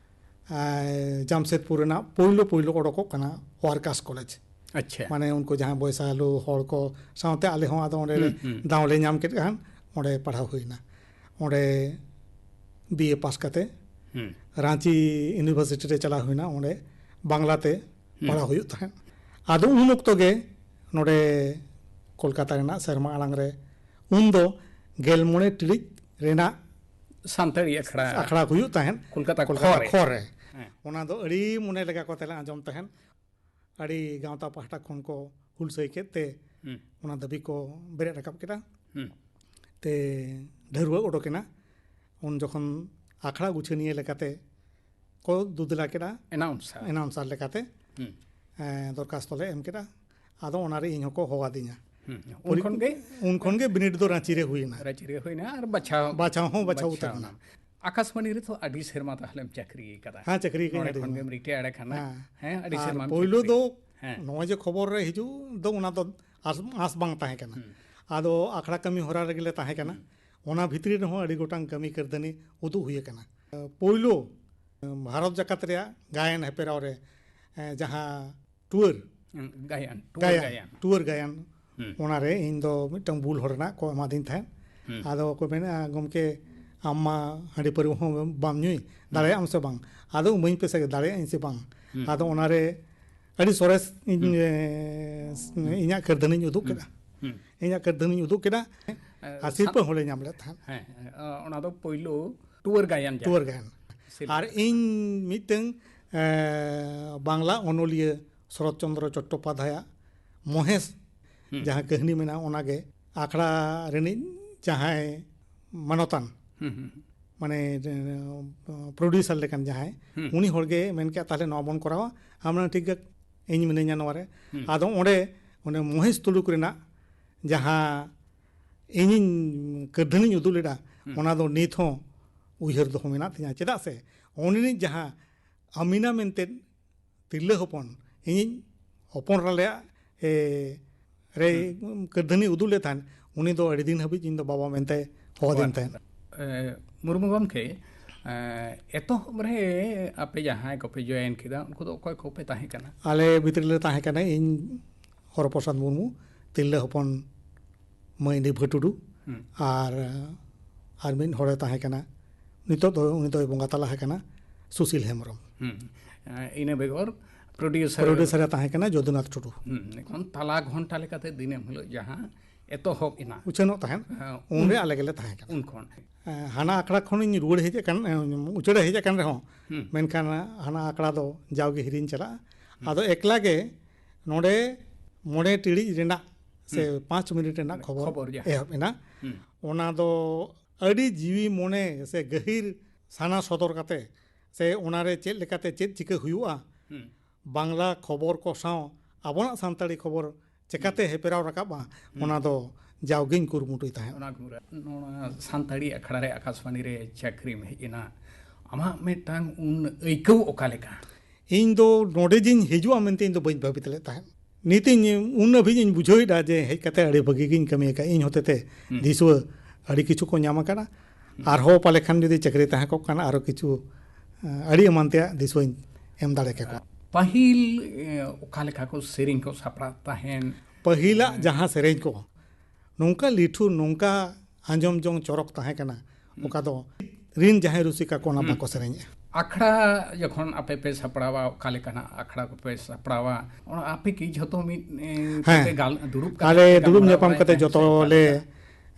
ᱟᱭ, ᱡᱟᱢᱥᱮᱫᱽᱯᱩᱨ ᱨᱮᱱᱟᱜ ᱯᱳᱭᱞᱳ ᱯᱳᱭᱞᱳ ᱚᱰᱚᱠᱚᱜ ᱠᱟᱱᱟ ᱣᱟᱨᱠᱟᱨᱥ ᱠᱚᱞᱮᱡᱽ᱾ ᱟᱪᱪᱷᱟ᱾ ᱢᱟᱱᱮ ᱩᱱᱠᱩ ᱡᱟᱦᱟᱸᱭ ᱵᱚᱭᱥᱟᱞᱩ ᱦᱚᱲ ᱠᱚ ᱥᱟᱶᱛᱮ ᱟᱞᱮ ᱦᱚᱸ ᱟᱫᱚ ᱚᱸᱰᱮ ᱦᱩᱸ, ᱦᱩᱸ᱾ ᱫᱟᱣ ᱞᱮ ᱧᱟᱢ ᱠᱮᱫ ᱠᱷᱟᱱ ᱚᱸᱰᱮ ᱯᱟᱲᱦᱟᱣ ᱦᱩᱭᱱᱟ᱾ ᱚᱸᱰᱮ ᱵᱤ ᱮ ᱯᱟᱥ ᱠᱟᱛᱮ ᱦᱩᱸ᱾ ᱨᱟᱸᱪᱤ ᱤᱭᱩᱱᱤᱵᱷᱟᱨᱥᱤᱴᱤ ᱨᱮ ᱪᱟᱞᱟᱣ ᱦᱩᱭᱱᱟ, ᱚᱸᱰᱮ ᱵᱟᱝᱞᱟᱛᱮ ᱦᱩᱸ᱾ ᱯᱟᱲᱦᱟᱣ ᱦᱩᱭᱩᱜ ᱛᱟᱦᱮᱸᱫ᱾ ᱟᱫᱚ ᱩᱱ ᱚᱠᱛᱚ ᱜᱮ ᱱᱚᱰᱮ ᱠᱳᱞᱠᱟᱛᱟ ᱨᱮᱱᱟᱜ ᱥᱮᱨᱢᱟ ᱟᱲᱟᱝ ᱨᱮ ᱩᱱᱫᱚ ᱜᱮᱞ ᱢᱚᱬᱮ ᱴᱤᱲᱤᱡ ᱨᱮᱱᱟᱜ ᱥᱟᱱᱛᱟᱲᱤ ᱟᱠᱷᱲᱟ ᱟᱠᱷᱲᱟ ᱦᱩᱭᱩᱜ ᱛᱟᱦᱮᱸᱫ ᱠᱳᱞᱠᱟᱛᱟ ᱠᱳᱞᱠᱟᱛᱟ ᱠᱷᱚᱨ ᱨᱮ᱾ ᱠᱷᱚᱨ ᱨᱮ᱾ ᱦᱮᱸ᱾ ᱚᱱᱟ ᱫᱚ ᱟᱹᱰᱤ ᱢᱚᱱᱮ ᱞᱮᱠᱟ ᱠᱚᱛᱮ ᱞᱮ ᱟᱸᱡᱚᱢ ᱛᱟᱦᱮᱸᱫ᱾ ᱟᱹᱰᱤ ᱜᱟᱶᱛᱟ ᱯᱟᱦᱴᱟ ᱠᱷᱚᱱ ᱠᱚ ᱦᱩᱞᱥᱟᱹᱭ ᱠᱮᱫ ᱛᱮ ᱦᱩᱸ᱾ ᱚᱱᱟ ᱫᱟᱹᱵᱤ ᱠᱚ ᱵᱮᱨᱮᱫ ᱨᱟᱠᱟᱵ ᱠᱮᱫᱟ᱾ ᱦᱩᱸ᱾ ᱛᱮ ᱰᱷᱟᱹᱨᱣᱟᱹᱜ ᱚᱰᱚᱠᱮᱱᱟ᱾ ᱩᱱ ᱡᱚᱠᱷᱚᱱ ᱟᱠᱷᱲᱟ ᱜᱩᱪᱷᱟᱹᱱᱤᱭᱟᱹ ᱞᱮᱠᱟᱛᱮ ᱠᱚ ᱫᱩᱫᱽᱞᱟ ᱠᱮᱫᱟ᱾ ᱮᱱᱟᱣᱩᱱᱥᱟᱨ᱾ ᱮᱱᱟᱣᱩᱱᱥᱟᱨ ᱞᱮᱠᱟᱛᱮ, ᱦᱩᱸ᱾ ᱮᱸ, ᱫᱚᱨᱠᱷᱟᱥᱛᱚ ᱞᱮ ᱮᱢ ᱠᱮᱫᱟ᱾ ᱟᱫᱚ ᱚᱱᱟᱨᱮ ᱤᱧ ᱦᱚᱸᱠᱚ ᱦᱚᱦᱚᱣᱟᱫᱤᱧᱟ᱾ ᱦᱩᱸ᱾ ᱩᱱ ᱯᱚᱨᱤ-, ᱠᱷᱚᱱ ᱜᱮ? ᱩᱱ ᱠᱷᱚᱱ ᱜᱮ ᱵᱤᱱᱤᱰ ᱫᱚ ᱨᱟᱸᱪᱤ ᱨᱮ ᱦᱩᱭᱮᱱᱟ᱾ ᱨᱟᱸᱪᱤ ᱨᱮ ᱦᱩᱭᱱᱟ ᱟᱨ ᱵᱟᱪᱷᱟᱣ ᱵᱟᱪᱷᱟᱣ ᱦᱚᱸ ᱵᱟᱪᱷᱟᱣ ᱵᱟᱪᱷᱟᱣ ᱩᱛᱟᱹᱨ ᱮᱱᱟ᱾ ᱮᱱᱟ᱾ ᱟᱠᱟᱥᱵᱟᱱᱤ ᱨᱮ ᱛᱚ ᱟᱹᱰᱤ ᱥᱮᱨᱢᱟ ᱛᱟᱦᱞᱮᱢ ᱪᱟᱹᱠᱨᱤ ᱟᱠᱟᱫᱟ᱾ ᱦᱮᱸ, ᱪᱟᱹᱠᱨᱤ ᱟᱠᱟᱫᱟᱹᱧ ᱱᱚᱰᱮ ᱟᱹᱰᱤ ᱠᱷᱚᱱ ᱦᱚᱸ᱾ ᱜᱮᱢ ᱨᱤᱴᱟᱭᱟᱨ ᱟᱠᱟᱱᱟ᱾ ᱦᱮᱸ᱾ ᱦᱮᱸ, ᱟᱹᱰᱤ ᱟᱨ ᱥᱮᱨᱢᱟᱢ ᱯᱳᱭᱞᱳ ᱪᱟᱹᱠᱨᱤ᱾ ᱫᱚ ᱦᱮᱸ᱾ ᱱᱚᱜᱼᱚᱭ ᱡᱮ ᱠᱷᱚᱵᱚᱨ ᱨᱮ ᱦᱤᱡᱩᱜ ᱫᱚ ᱚᱱᱟ ᱫᱚ ᱟᱸᱥ, ᱟᱸᱥ ᱵᱟᱝ ᱛᱟᱦᱮᱸ ᱠᱟᱱᱟ᱾ ᱦᱩᱸ᱾ ᱟᱫᱚ ᱟᱠᱷᱲᱟ ᱠᱟᱹᱢᱤ ᱦᱚᱨᱟ ᱨᱮᱜᱮ ᱞᱮ ᱛᱟᱦᱮᱸ ᱠᱟᱱᱟ᱾ ᱦᱩᱸ᱾ ᱚᱱᱟ ᱵᱷᱤᱛᱨᱤ ᱨᱮᱦᱚᱸ ᱟᱹᱰᱤ ᱜᱚᱴᱟᱝ ᱠᱟᱹᱢᱤ ᱠᱟᱹᱨᱫᱷᱟᱹᱱᱤ ᱩᱫᱩᱜ ᱦᱩᱭ ᱟᱠᱟᱱᱟ᱾ ᱯᱳᱭᱞᱳ ᱵᱷᱟᱨᱚᱛ ᱡᱟᱠᱟᱛ ᱨᱮᱭᱟᱜ ᱜᱟᱭᱟᱱ ᱦᱮᱯᱨᱟᱣ ᱨᱮ, ᱮ, ᱡᱟᱦᱟᱸ ᱴᱩᱣᱟᱹᱨ, ᱦᱩᱸ, ᱜᱟᱭᱟᱱ, ᱴᱩᱣᱟᱹᱨ ᱜᱟᱭᱟᱱ, ᱜᱟᱭᱟᱱ᱾ ᱴᱩᱣᱟᱹᱨ ᱜᱟᱭᱟᱱ, ᱦᱩᱸ᱾ ᱚᱱᱟᱨᱮ ᱤᱧ ᱫᱚ ᱢᱤᱫᱴᱟᱝ ᱵᱩᱞ ᱦᱚᱲ ᱨᱮᱱᱟᱜ ᱠᱚ ᱮᱢᱟᱫᱤᱧ ᱛᱟᱦᱮᱸᱫ᱾ ᱦᱩᱸ᱾ ᱟᱫᱚ ᱠᱚ ᱢᱮᱱᱮᱫᱼᱟ, "ᱜᱚᱢᱠᱮ, ᱟᱢ ᱢᱟ ᱦᱟᱺᱰᱤ ᱯᱟᱹᱨᱣᱟᱹ ᱦᱚᱸ ᱵᱟᱢ ᱧᱩᱭ, ᱦᱩᱸ᱾ ᱫᱟᱲᱮᱭᱟᱜ ᱟᱢ ᱥᱮ ᱵᱟᱝ?" ᱟᱫᱚ ᱤᱢᱟᱹᱧ ᱯᱮᱥᱮ, ᱫᱟᱲᱮᱭᱟᱜ ᱟᱹᱧ ᱥᱮ ᱵᱟᱝ? ᱦᱩᱸ᱾ ᱟᱫᱚ ᱚᱱᱟᱨᱮ ᱟᱹᱰᱤ ᱥᱚᱨᱮᱥ ᱤᱧ, ᱦᱩᱸ᱾ ᱮ, ᱤᱧᱟᱹᱜ ᱠᱟᱹᱨᱫᱷᱟᱹᱱᱤᱧ ᱩᱫᱩᱜ ᱦᱩᱸ᱾ ᱠᱮᱫᱟ᱾ ᱦᱩᱸ᱾ ᱤᱧᱟᱹᱜ ᱠᱟᱹᱨᱫᱷᱟᱹᱱᱤᱧ ᱩᱫᱩᱜ ᱠᱮᱫᱟ᱾ ᱮ, ᱟᱨ ᱥᱟ-, ᱥᱤᱨᱯᱟᱹ ᱦᱚᱸᱞᱮ ᱧᱟᱢ ᱞᱮᱫ ᱛᱟᱦᱮᱸᱫ᱾ ᱦᱮᱸ, ᱦᱮᱸ, ᱚᱱᱟ ᱫᱚ ᱯᱳᱭᱞᱳ ᱴᱩᱣᱟᱹᱨ ᱜᱟᱭᱟᱱ ᱡᱟᱦᱟᱸ᱾ ᱴᱩᱣᱟᱹᱨ ᱜᱟᱭᱟᱱ᱾ ᱥᱤᱨᱯᱟᱹ᱾ ᱟᱨ ᱤᱧ ᱢᱤᱫᱴᱟᱝ, ᱮ, ᱵᱟᱝᱞᱟ ᱚᱱᱚᱞᱤᱭᱟᱹ ᱥᱚᱨᱚᱛ ᱪᱚᱱᱫᱨᱚ ᱪᱚᱴᱴᱳᱯᱟᱫᱷᱟᱭᱟᱜ ᱢᱚᱦᱮᱥ ᱦᱩᱸ᱾ ᱡᱟᱦᱟᱸ ᱠᱟᱹᱦᱱᱤ ᱢᱮᱱᱟᱜᱼᱟ, ᱚᱱᱟᱜᱮ ᱟᱠᱷᱲᱟ ᱨᱤᱱᱤᱡ ᱡᱟᱦᱟᱸᱭ ᱢᱟᱱᱚᱛᱟᱱ, ᱦᱩᱸ, ᱦᱩᱸ, ᱢᱟᱱᱮ ᱯᱨᱚᱰᱭᱩᱥᱟᱨ ᱞᱮᱠᱟᱱ ᱡᱟᱦᱟᱸᱭ, ᱦᱩᱸ᱾ ᱩᱱᱤ ᱦᱚᱲ ᱜᱮ ᱢᱮᱱ ᱠᱮᱫᱼᱟ, "ᱛᱟᱦᱚᱞᱮ ᱱᱚᱣᱟ ᱵᱚᱱ ᱠᱚᱨᱟᱣᱟ, ᱟᱢ ᱴᱷᱤᱠ ᱜᱮ, ᱤᱧ ᱢᱤᱱᱟᱹᱧᱟ ᱱᱚᱣᱟ ᱨᱮ᱾" ᱦᱩᱸ᱾ ᱟᱫᱚ ᱚᱸᱰᱮ ᱚᱱᱮ ᱢᱚᱦᱮᱥ ᱛᱩᱲᱩᱠ ᱨᱮᱱᱟᱜ ᱡᱟᱦᱟᱸ ᱤᱧᱤᱧ ᱠᱟᱹᱨᱫᱷᱟᱹᱱᱤᱧ ᱩᱫᱩᱜ ᱞᱮᱫᱟ, ᱦᱩᱸ᱾ ᱚᱱᱟ ᱫᱚ ᱱᱤᱛ ᱦᱚᱸ ᱩᱭᱦᱟᱹᱨ ᱫᱚᱦᱚ ᱢᱮᱱᱟᱜ ᱛᱤᱧᱟᱹ᱾ ᱪᱮᱫᱟᱜ ᱥᱮ ᱩᱱᱤ ᱨᱤᱱᱤᱡ ᱡᱟᱦᱟᱸ ᱟᱢᱤᱱᱟ ᱢᱮᱱᱛᱮ ᱛᱤᱨᱞᱟᱹ ᱦᱚᱯᱚᱱ, ᱤᱧᱤᱡ ᱦᱚᱯᱚᱱ ᱨᱟᱞᱮᱭᱟᱜ, ᱮ, ᱨᱮ ᱦᱩᱸ᱾ ᱠᱟᱹᱨᱫᱷᱟᱹᱱᱤ ᱩᱫᱩᱜ ᱞᱮᱫ ᱛᱟᱦᱮᱸᱫ, ᱩᱱᱤ ᱫᱚ ᱟᱹᱰᱤ ᱫᱤᱱ ᱦᱟᱹᱵᱤᱡ ᱤᱧ ᱫᱚ ᱵᱟᱵᱟ ᱢᱮᱱᱛᱮ ᱦᱚᱦᱚ ᱟᱹᱫᱤᱧ ᱛᱟᱦᱮᱸᱫ᱾ ᱮ, ᱢᱩᱨᱢᱩ ᱜᱚᱢᱠᱮ, ᱮ, ᱮᱛᱚᱦᱚᱵ ᱨᱮ ᱟᱯᱮ ᱡᱟᱦᱟᱸᱭ ᱠᱚᱯᱮ ᱡᱚᱭᱮᱱ ᱠᱮᱫᱟ, ᱩᱱᱠᱩ ᱫᱚ ᱚᱠᱚᱭ ᱠᱚᱯᱮ ᱛᱟᱦᱮᱸ ᱠᱟᱱᱟ? ᱟᱞᱮ ᱵᱷᱤᱛᱨᱤ ᱞᱮ ᱛᱟᱦᱮᱸ ᱠᱟᱱᱟ, ᱤᱧ ᱦᱚᱨᱚᱯᱨᱚᱥᱟᱫᱽ ᱢᱩᱨᱢᱩ, ᱛᱤᱨᱞᱟᱹ ᱦᱚᱯᱚᱱ ᱢᱟᱹᱭ ᱱᱤᱵᱷᱟᱹ ᱴᱩᱰᱩ, ᱦᱩᱸ᱾ ᱟᱨ, ᱟᱨ ᱢᱤᱫ ᱦᱚᱲᱮ ᱛᱟᱦᱮᱸ ᱠᱟᱱᱟ, ᱱᱤᱛᱚᱜ ᱫᱚ ᱩᱱᱤ ᱫᱚᱭ ᱵᱚᱸᱜᱟ ᱛᱟᱞᱟ ᱟᱠᱟᱱᱟ, ᱥᱩᱥᱤᱞ ᱦᱮᱢᱵᱨᱚᱢ᱾ ᱦᱩᱸ᱾ ᱮ, ᱤᱱᱟᱹ ᱵᱮᱜᱚᱨ ᱯᱨᱚᱰᱭᱩᱥᱟᱨ᱾ ᱯᱨᱚᱰᱭᱩᱥᱟᱨᱮ ᱛᱟᱦᱮᱸ ᱠᱟᱱᱟ ᱡᱚᱫᱩᱱᱟᱛᱷ ᱴᱩᱰᱩ᱾ ᱦᱩᱸ, ᱮᱠᱷᱚᱱ ᱛᱟᱞᱟ ᱜᱷᱚᱱᱴᱟ ᱞᱮᱠᱟᱛᱮ ᱫᱤᱱᱟᱹᱢ ᱦᱤᱞᱳᱜ ᱡᱟᱦᱟᱸ ᱮᱛᱚᱦᱚᱵ ᱮᱱᱟ, ᱩᱪᱷᱟᱹᱱᱚᱜ ᱛᱟᱦᱮᱸᱫ, ᱦᱮᱸ, ᱩᱱᱨᱮ ᱩᱱ ᱟᱞᱮ ᱜᱮᱞᱮ ᱛᱟᱦᱮᱸ ᱠᱟᱱᱟ᱾ ᱩᱱ ᱠᱷᱚᱱ᱾ ᱮ, ᱦᱟᱱᱟ ᱟᱠᱷᱲᱟ ᱠᱷᱚᱱᱤᱧ ᱨᱩᱣᱟᱹᱲ ᱦᱮᱡ ᱟᱠᱟᱱ, ᱮ, ᱩᱪᱟᱹᱲ ᱦᱮᱡ ᱟᱠᱟᱱ ᱨᱮᱦᱚᱸ, ᱦᱩᱸ᱾ ᱢᱮᱱᱠᱷᱟᱱ ᱦᱟᱱᱟ ᱟᱠᱷᱲᱟ ᱫᱚ ᱡᱟᱣᱜᱮ ᱦᱤᱨᱤᱧ ᱪᱟᱞᱟᱜᱼᱟ᱾ ᱦᱩᱸ᱾ ᱟᱫᱚ ᱮᱠᱞᱟ ᱜᱮ ᱱᱚᱰᱮ ᱢᱚᱬᱮ ᱴᱤᱲᱤᱡ ᱨᱮᱱᱟᱜ ᱥᱮ ᱦᱩᱸ᱾ ᱯᱟᱸᱪ ᱢᱤᱱᱤᱴ ᱨᱮᱱᱟᱜ ᱠᱷᱚᱵᱚᱨ ᱠᱷᱚᱵᱚᱨ ᱡᱟᱦᱟᱸ᱾ ᱮᱦᱚᱵ ᱮᱱᱟ᱾ ᱦᱩᱸ᱾ ᱚᱱᱟ ᱫᱚ ᱟᱹᱰᱤ ᱡᱤᱣᱤ ᱢᱚᱱᱮ ᱥᱮ ᱜᱟᱹᱦᱤᱨ ᱥᱟᱱᱟ ᱥᱚᱫᱚᱨ ᱠᱟᱛᱮ ᱥᱮ ᱚᱱᱟᱨᱮ ᱪᱮᱫ ᱞᱮᱠᱟᱛᱮ ᱪᱮᱫ ᱪᱤᱠᱟᱹ ᱦᱩᱭᱩᱜᱼᱟ, ᱦᱩᱸ᱾ ᱵᱟᱝᱞᱟ ᱠᱷᱚᱵᱚᱨ ᱠᱚ ᱥᱟᱶ ᱟᱵᱚᱱᱟᱜ ᱥᱟᱱᱛᱟᱲᱤ ᱠᱷᱚᱵᱚᱨ ᱪᱮᱠᱟᱛᱮ ᱦᱩᱸ᱾ ᱦᱮᱯᱮᱨᱟᱣ ᱨᱟᱠᱟᱵᱼᱟ, ᱦᱩᱸ᱾ ᱚᱱᱟ ᱫᱚ ᱡᱟᱣᱜᱮᱧ ᱠᱩᱨᱩᱢᱩᱴᱩᱭ ᱛᱟᱦᱮᱸᱫ᱾ ᱚᱱᱟ ᱠᱚ ᱱᱚᱣᱟ ᱥᱟᱱᱛᱟᱲᱤ ᱟᱠᱷᱲᱟ ᱨᱮ ᱟᱠᱟᱥᱵᱟᱬᱤ ᱨᱮ ᱪᱟᱹᱠᱨᱤᱢ ᱦᱮᱡ ᱮᱱᱟ, ᱟᱢᱟᱜ ᱢᱤᱫᱴᱟᱝ ᱩᱱ ᱟᱹᱭᱠᱟᱹᱣ ᱚᱠᱟ ᱞᱮᱠᱟ? ᱤᱧ ᱫᱚ ᱱᱚᱰᱮ ᱡᱮᱧ ᱦᱤᱡᱩᱜᱼᱟ ᱢᱮᱱᱛᱮ ᱤᱧ ᱫᱚ ᱵᱟᱹᱧ ᱵᱷᱟᱹᱵᱤᱛ ᱞᱮᱫ ᱛᱟᱦᱮᱸᱫ᱾ ᱱᱤᱛᱤᱧ, ᱩᱱ ᱦᱟᱹᱵᱤᱡ ᱤᱧ ᱵᱩᱡᱷᱟᱹᱣᱮᱫᱟ ᱡᱮ ᱦᱮᱡ ᱠᱟᱛᱮ ᱟᱹᱰᱤ ᱵᱷᱟᱹᱜᱤ ᱜᱤᱧ ᱠᱟᱹᱢᱤ ᱟᱠᱟᱫᱼᱟ᱾ ᱤᱧ ᱦᱚᱛᱮᱛᱮ ᱦᱩᱸ᱾ ᱫᱤᱥᱩᱣᱟᱹ ᱟᱹᱰᱤ ᱠᱤᱪᱷᱩ ᱠᱚ ᱧᱟᱢ ᱟᱠᱟᱫᱼᱟ᱾ ᱦᱩᱸ᱾ ᱟᱨᱦᱚᱸ ᱯᱟᱞᱮ ᱠᱷᱟᱱ ᱡᱩᱫᱤ ᱪᱟᱹᱠᱨᱤ ᱛᱟᱦᱮᱸ ᱠᱚᱜ ᱠᱷᱟᱱ ᱟᱨᱚ ᱠᱤᱪᱷᱩ, ᱟᱹᱰᱤ ᱮᱢᱟᱱ ᱛᱮᱭᱟᱜ ᱫᱤᱥᱩᱣᱟᱹᱧ ᱮᱢ ᱫᱟᱲᱮ ᱠᱮᱠᱚᱣᱟ᱾ ᱯᱟᱹᱦᱤᱞ, ᱮ, ᱚᱠᱟ ᱞᱮᱠᱟ ᱠᱚ ᱥᱮᱨᱮᱧ ᱠᱚ ᱥᱟᱯᱲᱟᱜ ᱛᱟᱦᱮᱸᱱ? ᱯᱟᱹᱦᱤᱞᱟᱜ ᱦᱮᱸ᱾ ᱡᱟᱦᱟᱸ ᱥᱮᱨᱮᱧ ᱠᱚ, ᱱᱚᱝᱠᱟ ᱞᱤᱴᱷᱩᱨ, ᱱᱚᱝᱠᱟ ᱟᱸᱡᱚᱢ ᱡᱚᱝ ᱪᱚᱨᱚᱠ ᱛᱟᱦᱮᱸ ᱠᱟᱱᱟ, ᱦᱩᱸ᱾ ᱚᱠᱟ ᱫᱚ ᱨᱤᱱ ᱡᱟᱦᱟᱸᱭ ᱨᱩᱥᱤᱠᱟ ᱠᱚ ᱚᱱᱟ ᱦᱩᱸ᱾ ᱵᱟᱠᱚ ᱥᱮᱨᱮᱧᱮᱜᱼᱟ᱾ ᱟᱠᱷᱲᱟ ᱡᱚᱠᱷᱚᱱ ᱟᱯᱮ ᱯᱮ ᱥᱟᱯᱲᱟᱣᱟ, ᱚᱠᱟ ᱞᱮᱠᱟᱱᱟᱜ ᱟᱠᱷᱲᱟ ᱠᱚᱯᱮ ᱥᱟᱯᱲᱟᱣᱟ, ᱚᱱᱟ ᱟᱯᱮ ᱠᱤ ᱡᱷᱚᱛᱚ ᱢᱤᱫ, ᱮ, ᱦᱮᱸ᱾ ᱯᱮ ᱜᱟᱞ-, ᱫᱩᱲᱩᱵ ᱠᱟᱛᱮ ᱟᱞᱮ ᱯᱮ ᱫᱩᱲᱩᱵ ᱜᱟᱞᱢᱟᱨᱟᱣ ᱧᱟᱯᱟᱢ ᱵᱟᱲᱟᱭ ᱠᱟᱛᱮ ᱛᱟᱦᱮᱸᱫ ᱡᱚᱛᱚ ᱥᱮ ᱚᱠᱟ ᱞᱮ, ᱞᱮᱠᱟ?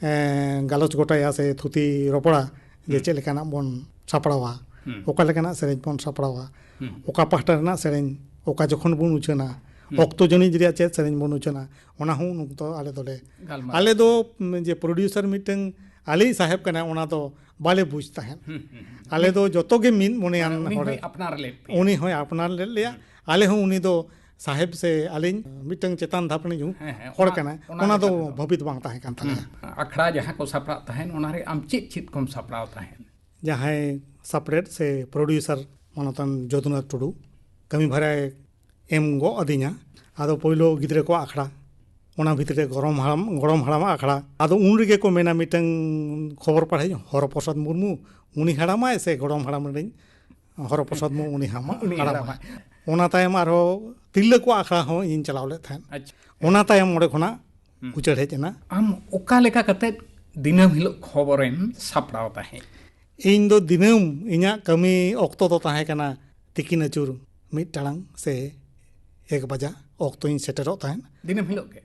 ᱮ, ᱜᱟᱞᱚᱪ ᱜᱚᱴᱟᱭᱟ ᱥᱮ ᱛᱷᱩᱛᱤ ᱨᱚᱯᱚᱲᱟ ᱡᱮ ᱦᱩᱸ᱾ ᱪᱮᱫ ᱞᱮᱠᱟᱱᱟᱜ ᱵᱚᱱ ᱥᱟᱯᱲᱟᱣᱟ, ᱦᱩᱸ᱾ ᱚᱠᱟ ᱞᱮᱠᱟᱱᱟᱜ ᱥᱮᱨᱮᱧ ᱵᱚᱱ ᱥᱟᱯᱲᱟᱣᱟ, ᱦᱩᱸ᱾ ᱚᱠᱟ ᱯᱟᱦᱴᱟ ᱨᱮᱱᱟᱜ ᱥᱮᱨᱮᱧ ᱚᱠᱟ ᱡᱚᱠᱷᱚᱱ ᱵᱚᱱ ᱩᱪᱷᱟᱹᱱᱟ, ᱦᱩᱸ᱾ ᱚᱠᱛᱚ ᱡᱟᱹᱱᱤᱡ ᱨᱮᱭᱟᱜ ᱪᱮᱫ ᱥᱮᱨᱮᱧ ᱵᱚᱱ ᱩᱪᱷᱟᱹᱱᱟ, ᱚᱱᱟ ᱦᱚᱸ ᱩᱱ ᱚᱠᱛᱚ ᱟᱞᱮ ᱫᱚᱞᱮ, ᱜᱟᱞᱢᱟᱨᱟᱣ᱾ ᱟᱞᱮ ᱫᱚ, ᱩᱢ, ᱡᱮ ᱯᱨᱚᱰᱭᱩᱥᱟᱨ ᱢᱤᱫᱴᱟᱝ ᱟᱞᱮᱭᱤᱡ ᱥᱟᱦᱮᱵᱽ ᱠᱟᱱᱟᱭ, ᱚᱱᱟ ᱫᱚ ᱵᱟᱞᱮ ᱵᱩᱡᱽ ᱛᱟᱦᱮᱸᱫ᱾ ᱦᱩᱸ, ᱦᱩᱸ, ᱦᱩᱸ᱾ ᱟᱞᱮ ᱫᱚ ᱡᱚᱛᱚ ᱜᱮ ᱢᱤᱫ ᱢᱚᱱᱮᱭᱟᱱ ᱩᱱᱤ ᱦᱚᱲ᱾ ᱦᱚᱸᱭ ᱟᱯᱱᱟᱨ ᱞᱮᱫ ᱯᱮᱭᱟ᱾ ᱩᱱᱤ ᱦᱚᱸᱭ ᱟᱯᱱᱟᱨ ᱞᱮᱫ ᱞᱮᱭᱟ᱾ ᱦᱩᱸ᱾ ᱟᱞᱮ ᱦᱚᱸ ᱩᱱᱤ ᱫᱚ ᱥᱟᱦᱮᱵᱽ ᱥᱮ ᱟᱹᱞᱤᱧ ᱢᱤᱫᱴᱟᱝ ᱪᱮᱛᱟᱱ ᱫᱷᱟᱯ ᱨᱤᱱᱤᱡ ᱦᱮᱸ, ᱦᱮᱸ, ᱦᱚᱲ ᱚᱱᱟ, ᱠᱟᱱᱟᱭ, ᱚᱱᱟ ᱚᱱᱟ ᱫᱚ ᱞᱮᱠᱟ ᱛᱮᱫᱚ᱾ ᱵᱷᱟᱹᱵᱤᱛ ᱵᱟᱝ ᱛᱟᱦᱮᱸ ᱠᱟᱱ ᱛᱟᱞᱮᱭᱟ᱾ ᱦᱩᱸ᱾ ᱟᱠᱷᱲᱟ ᱡᱟᱦᱟᱸ ᱠᱚ ᱥᱟᱯᱲᱟᱜ ᱛᱟᱦᱮᱸᱫ, ᱚᱱᱟ ᱨᱮ ᱟᱢ ᱪᱮᱫ ᱪᱮᱫ ᱠᱚᱢ ᱥᱟᱯᱲᱟᱣ ᱛᱟᱦᱮᱸᱫ? ᱡᱟᱦᱟᱸᱭ ᱥᱟᱯᱲᱮᱫ ᱥᱮ ᱯᱨᱚᱰᱭᱩᱥᱟᱨ ᱢᱟᱱᱚᱛᱟᱱ ᱡᱚᱫᱩᱱᱟᱛᱷ ᱴᱩᱰᱩ ᱠᱟᱹᱢᱤ ᱵᱷᱟᱨᱟᱭ ᱮᱢ ᱜᱚᱜ ᱟᱹᱫᱤᱧᱟ᱾ ᱟᱫᱚ ᱯᱳᱭᱞᱳ ᱜᱤᱫᱽᱨᱟᱹ ᱠᱚᱣᱟᱜ ᱟᱠᱷᱲᱟ, ᱚᱱᱟ ᱵᱷᱤᱛᱨᱤ ᱨᱮ ᱜᱚᱲᱚᱢ ᱦᱟᱲᱟᱢ, ᱜᱚᱲᱚᱢ ᱦᱟᱲᱟᱢᱟᱜ ᱟᱠᱷᱲᱟ᱾ ᱟᱫᱚ ᱩᱱ ᱨᱮᱜᱮ ᱠᱚ ᱢᱮᱱᱟ, ᱢᱤᱫᱴᱟᱝ ᱠᱷᱚᱵᱚᱨ ᱯᱟᱲᱦᱟᱣᱤᱡ ᱦᱚᱨᱚ ᱯᱨᱚᱥᱟᱫᱽ ᱢᱩᱨᱢᱩ, ᱩᱱᱤ ᱦᱟᱲᱟᱢᱟᱭ ᱥᱮ ᱜᱚᱲᱚᱢ ᱦᱟᱲᱟᱢ ᱨᱮᱱ ᱦᱚᱨᱚ ᱯᱨᱚᱥᱟᱫᱽ ᱢᱩᱨᱢᱩ, ᱩᱱᱤ ᱦᱟᱲᱟᱢᱟᱭ? ᱩᱱᱤ ᱦᱟᱲᱟᱢᱟᱭ᱾ ᱦᱟᱲᱟᱢᱟᱭ᱾ ᱚᱱᱟ ᱛᱟᱭᱚᱢ ᱟᱨᱦᱚᱸ ᱛᱤᱨᱞᱟᱹ ᱠᱚᱣᱟᱜ ᱟᱠᱷᱲᱟ ᱦᱚᱸ ᱤᱧ ᱪᱟᱞᱟᱣ ᱞᱮᱫ ᱛᱟᱦᱮᱸᱫ᱾ ᱟᱪᱪᱷᱟ᱾ ᱚᱱᱟ ᱛᱟᱭᱚᱢ ᱚᱸᱰᱮ ᱠᱷᱚᱱᱟᱜ ᱦᱩᱸ᱾ ᱩᱪᱟᱹᱲ ᱦᱮᱡ ᱮᱱᱟ᱾ ᱟᱢ ᱚᱠᱟ ᱞᱮᱠᱟ ᱠᱟᱛᱮᱫ ᱫᱤᱱᱟᱹᱢ ᱦᱤᱞᱳᱜ ᱠᱷᱚᱵᱚᱨᱮᱢ ᱥᱟᱯᱲᱟᱣ ᱛᱟᱦᱮᱸᱫ? ᱤᱧ ᱫᱚ ᱫᱤᱱᱟᱹᱢ ᱤᱧᱟᱹᱜ ᱠᱟᱹᱢᱤ ᱚᱠᱛᱚ ᱫᱚ ᱛᱟᱦᱮᱸ ᱠᱟᱱᱟ ᱛᱤᱠᱤᱱ ᱟᱹᱪᱩᱨ ᱢᱤᱫ ᱴᱟᱲᱟᱝ ᱥᱮ ᱮᱠ ᱵᱟᱡᱟ ᱚᱠᱛᱚᱧ ᱥᱮᱴᱮᱨᱚᱜ ᱛᱟᱦᱮᱸᱫ᱾ ᱫᱤᱱᱟᱹᱢ ᱦᱤᱞᱳᱜ ᱜᱮ?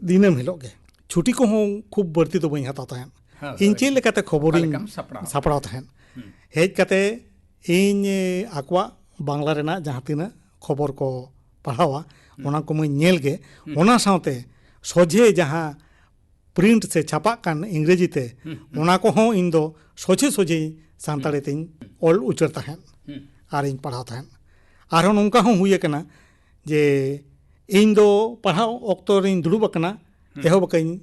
ᱫᱤᱱᱟᱹᱢ ᱦᱤᱞᱳᱜ ᱜᱮ᱾ ᱪᱷᱩᱴᱤ ᱠᱚᱦᱚᱸ ᱠᱷᱩᱵ ᱵᱟᱹᱲᱛᱤ ᱫᱚ ᱵᱟᱹᱧ ᱦᱟᱛᱟᱣ ᱛᱟᱦᱮᱸᱫ᱾ ᱦᱳᱭ, ᱤᱧ ᱦᱳᱭ᱾ ᱪᱮᱫ ᱞᱮᱠᱟᱛᱮ ᱚᱠᱟ ᱠᱷᱚᱵᱚᱨᱤᱧ ᱞᱮᱠᱟᱢ ᱥᱟᱯᱲᱟᱣ? ᱥᱟᱯᱲᱟᱣ ᱛᱟᱦᱮᱸᱫ? ᱦᱩᱸ᱾ ᱦᱮᱡ ᱠᱟᱛᱮ ᱤᱧ, ᱮ, ᱟᱠᱚᱣᱟᱜ ᱵᱟᱝᱞᱟ ᱨᱮᱱᱟᱜ ᱡᱟᱦᱟᱸ ᱛᱤᱱᱟᱹᱜ ᱠᱷᱚᱵᱚᱨ ᱠᱚ ᱯᱟᱲᱦᱟᱣᱟ, ᱦᱩᱸ᱾ ᱚᱱᱟ ᱠᱚ ᱢᱟᱧ ᱧᱮᱞ ᱜᱮ᱾ ᱦᱩᱸ᱾ ᱚᱱᱟ ᱥᱟᱶᱛᱮ ᱥᱚᱡᱷᱮ ᱡᱟᱦᱟᱸ ᱯᱨᱤᱱᱴ ᱥᱮ ᱪᱷᱟᱯᱟᱜ ᱠᱟᱱ ᱤᱝᱨᱮᱡᱤ ᱛᱮ, ᱦᱩᱸ, ᱦᱩᱸ᱾ ᱚᱱᱟ ᱠᱚᱦᱚᱸ ᱤᱧ ᱫᱚ ᱥᱚᱡᱷᱮ ᱥᱚᱡᱷᱮ ᱥᱟᱱᱛᱟᱲᱤ ᱦᱩᱸ᱾ ᱛᱮᱧ ᱚᱞ ᱩᱪᱟᱹᱲ ᱛᱟᱦᱮᱸᱫ᱾ ᱦᱩᱸ᱾ ᱟᱨᱤᱧ ᱯᱟᱲᱦᱟᱣ ᱛᱟᱦᱮᱸᱫ᱾ ᱟᱨᱦᱚᱸ ᱱᱚᱝᱠᱟ ᱦᱚᱸ ᱦᱩᱭ ᱟᱠᱟᱱᱟ ᱡᱮ ᱤᱧ ᱫᱚ ᱯᱟᱲᱦᱟᱣ ᱚᱠᱛᱚ ᱨᱤᱧ ᱫᱩᱲᱩᱵ ᱟᱠᱟᱱᱟ, ᱦᱩᱸ᱾ ᱮᱦᱚᱵ ᱟᱠᱟᱧ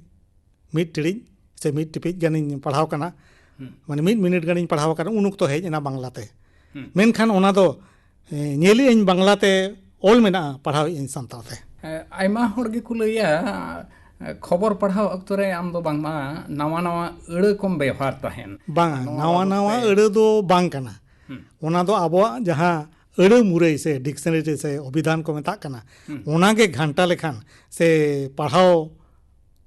ᱢᱤᱫ ᱴᱤᱲᱤᱡ ᱥᱮ ᱢᱤᱫ ᱴᱤᱯᱤᱡ ᱜᱟᱱᱤᱧ ᱯᱟᱲᱦᱟᱣ ᱠᱟᱱᱟ, ᱦᱩᱸ᱾ ᱢᱟᱱᱮ ᱢᱤᱫ ᱢᱤᱱᱤᱴ ᱜᱟᱱᱤᱧ ᱯᱟᱲᱦᱟᱣ ᱠᱟᱱᱟ, ᱩᱱ ᱚᱠᱛᱚ ᱦᱮᱡ ᱮᱱᱟ ᱵᱟᱝᱞᱟᱛᱮ᱾ ᱦᱩᱸ᱾ ᱢᱮᱱᱠᱷᱟᱱ ᱚᱱᱟ ᱫᱚ, ᱮ, ᱧᱮᱞᱮᱜ ᱟᱹᱧ ᱵᱟᱝᱞᱟᱛᱮ ᱚᱞ ᱢᱮᱱᱟᱜᱼᱟ, ᱯᱟᱲᱦᱟᱣᱮᱫ ᱟᱹᱧ ᱥᱟᱱᱛᱟᱲ ᱛᱮ᱾ ᱮ, ᱟᱭᱢᱟ ᱦᱚᱲ ᱜᱮᱠᱚ ᱞᱟᱹᱭᱟ, ᱮ, ᱠᱷᱚᱵᱚᱨ ᱯᱟᱲᱦᱟᱣ ᱚᱠᱛᱚ ᱨᱮ ᱟᱢ ᱫᱚ ᱵᱟᱝᱢᱟ ᱱᱟᱣᱟ ᱱᱟᱣᱟ ᱟᱹᱲᱟᱹ ᱠᱚᱢ ᱵᱮᱣᱦᱟᱨ ᱛᱟᱦᱮᱱ᱾ ᱵᱟᱝᱟ, ᱱᱚᱣᱟ ᱱᱟᱣᱟ ᱵᱟᱵᱚᱫ ᱱᱟᱣᱟ ᱛᱮ ᱟᱹᱲᱟᱹ ᱫᱚ ᱵᱟᱝ ᱠᱟᱱᱟ᱾ ᱦᱩᱸ᱾ ᱚᱱᱟ ᱫᱚ ᱟᱵᱚᱣᱟᱜ ᱡᱟᱦᱟᱸ ᱟᱹᱲᱟᱹ ᱢᱩᱨᱟᱹᱭ ᱥᱮ ᱰᱤᱠᱥᱱᱟᱨᱤ ᱥᱮ ᱚᱵᱷᱤᱫᱷᱟᱱ ᱠᱚ ᱢᱮᱛᱟᱜ ᱠᱟᱱᱟ, ᱦᱩᱸ᱾ ᱚᱱᱟᱜᱮ ᱜᱷᱟᱱᱴᱟ ᱞᱮᱠᱷᱟᱱ ᱥᱮ ᱯᱟᱲᱦᱟᱣ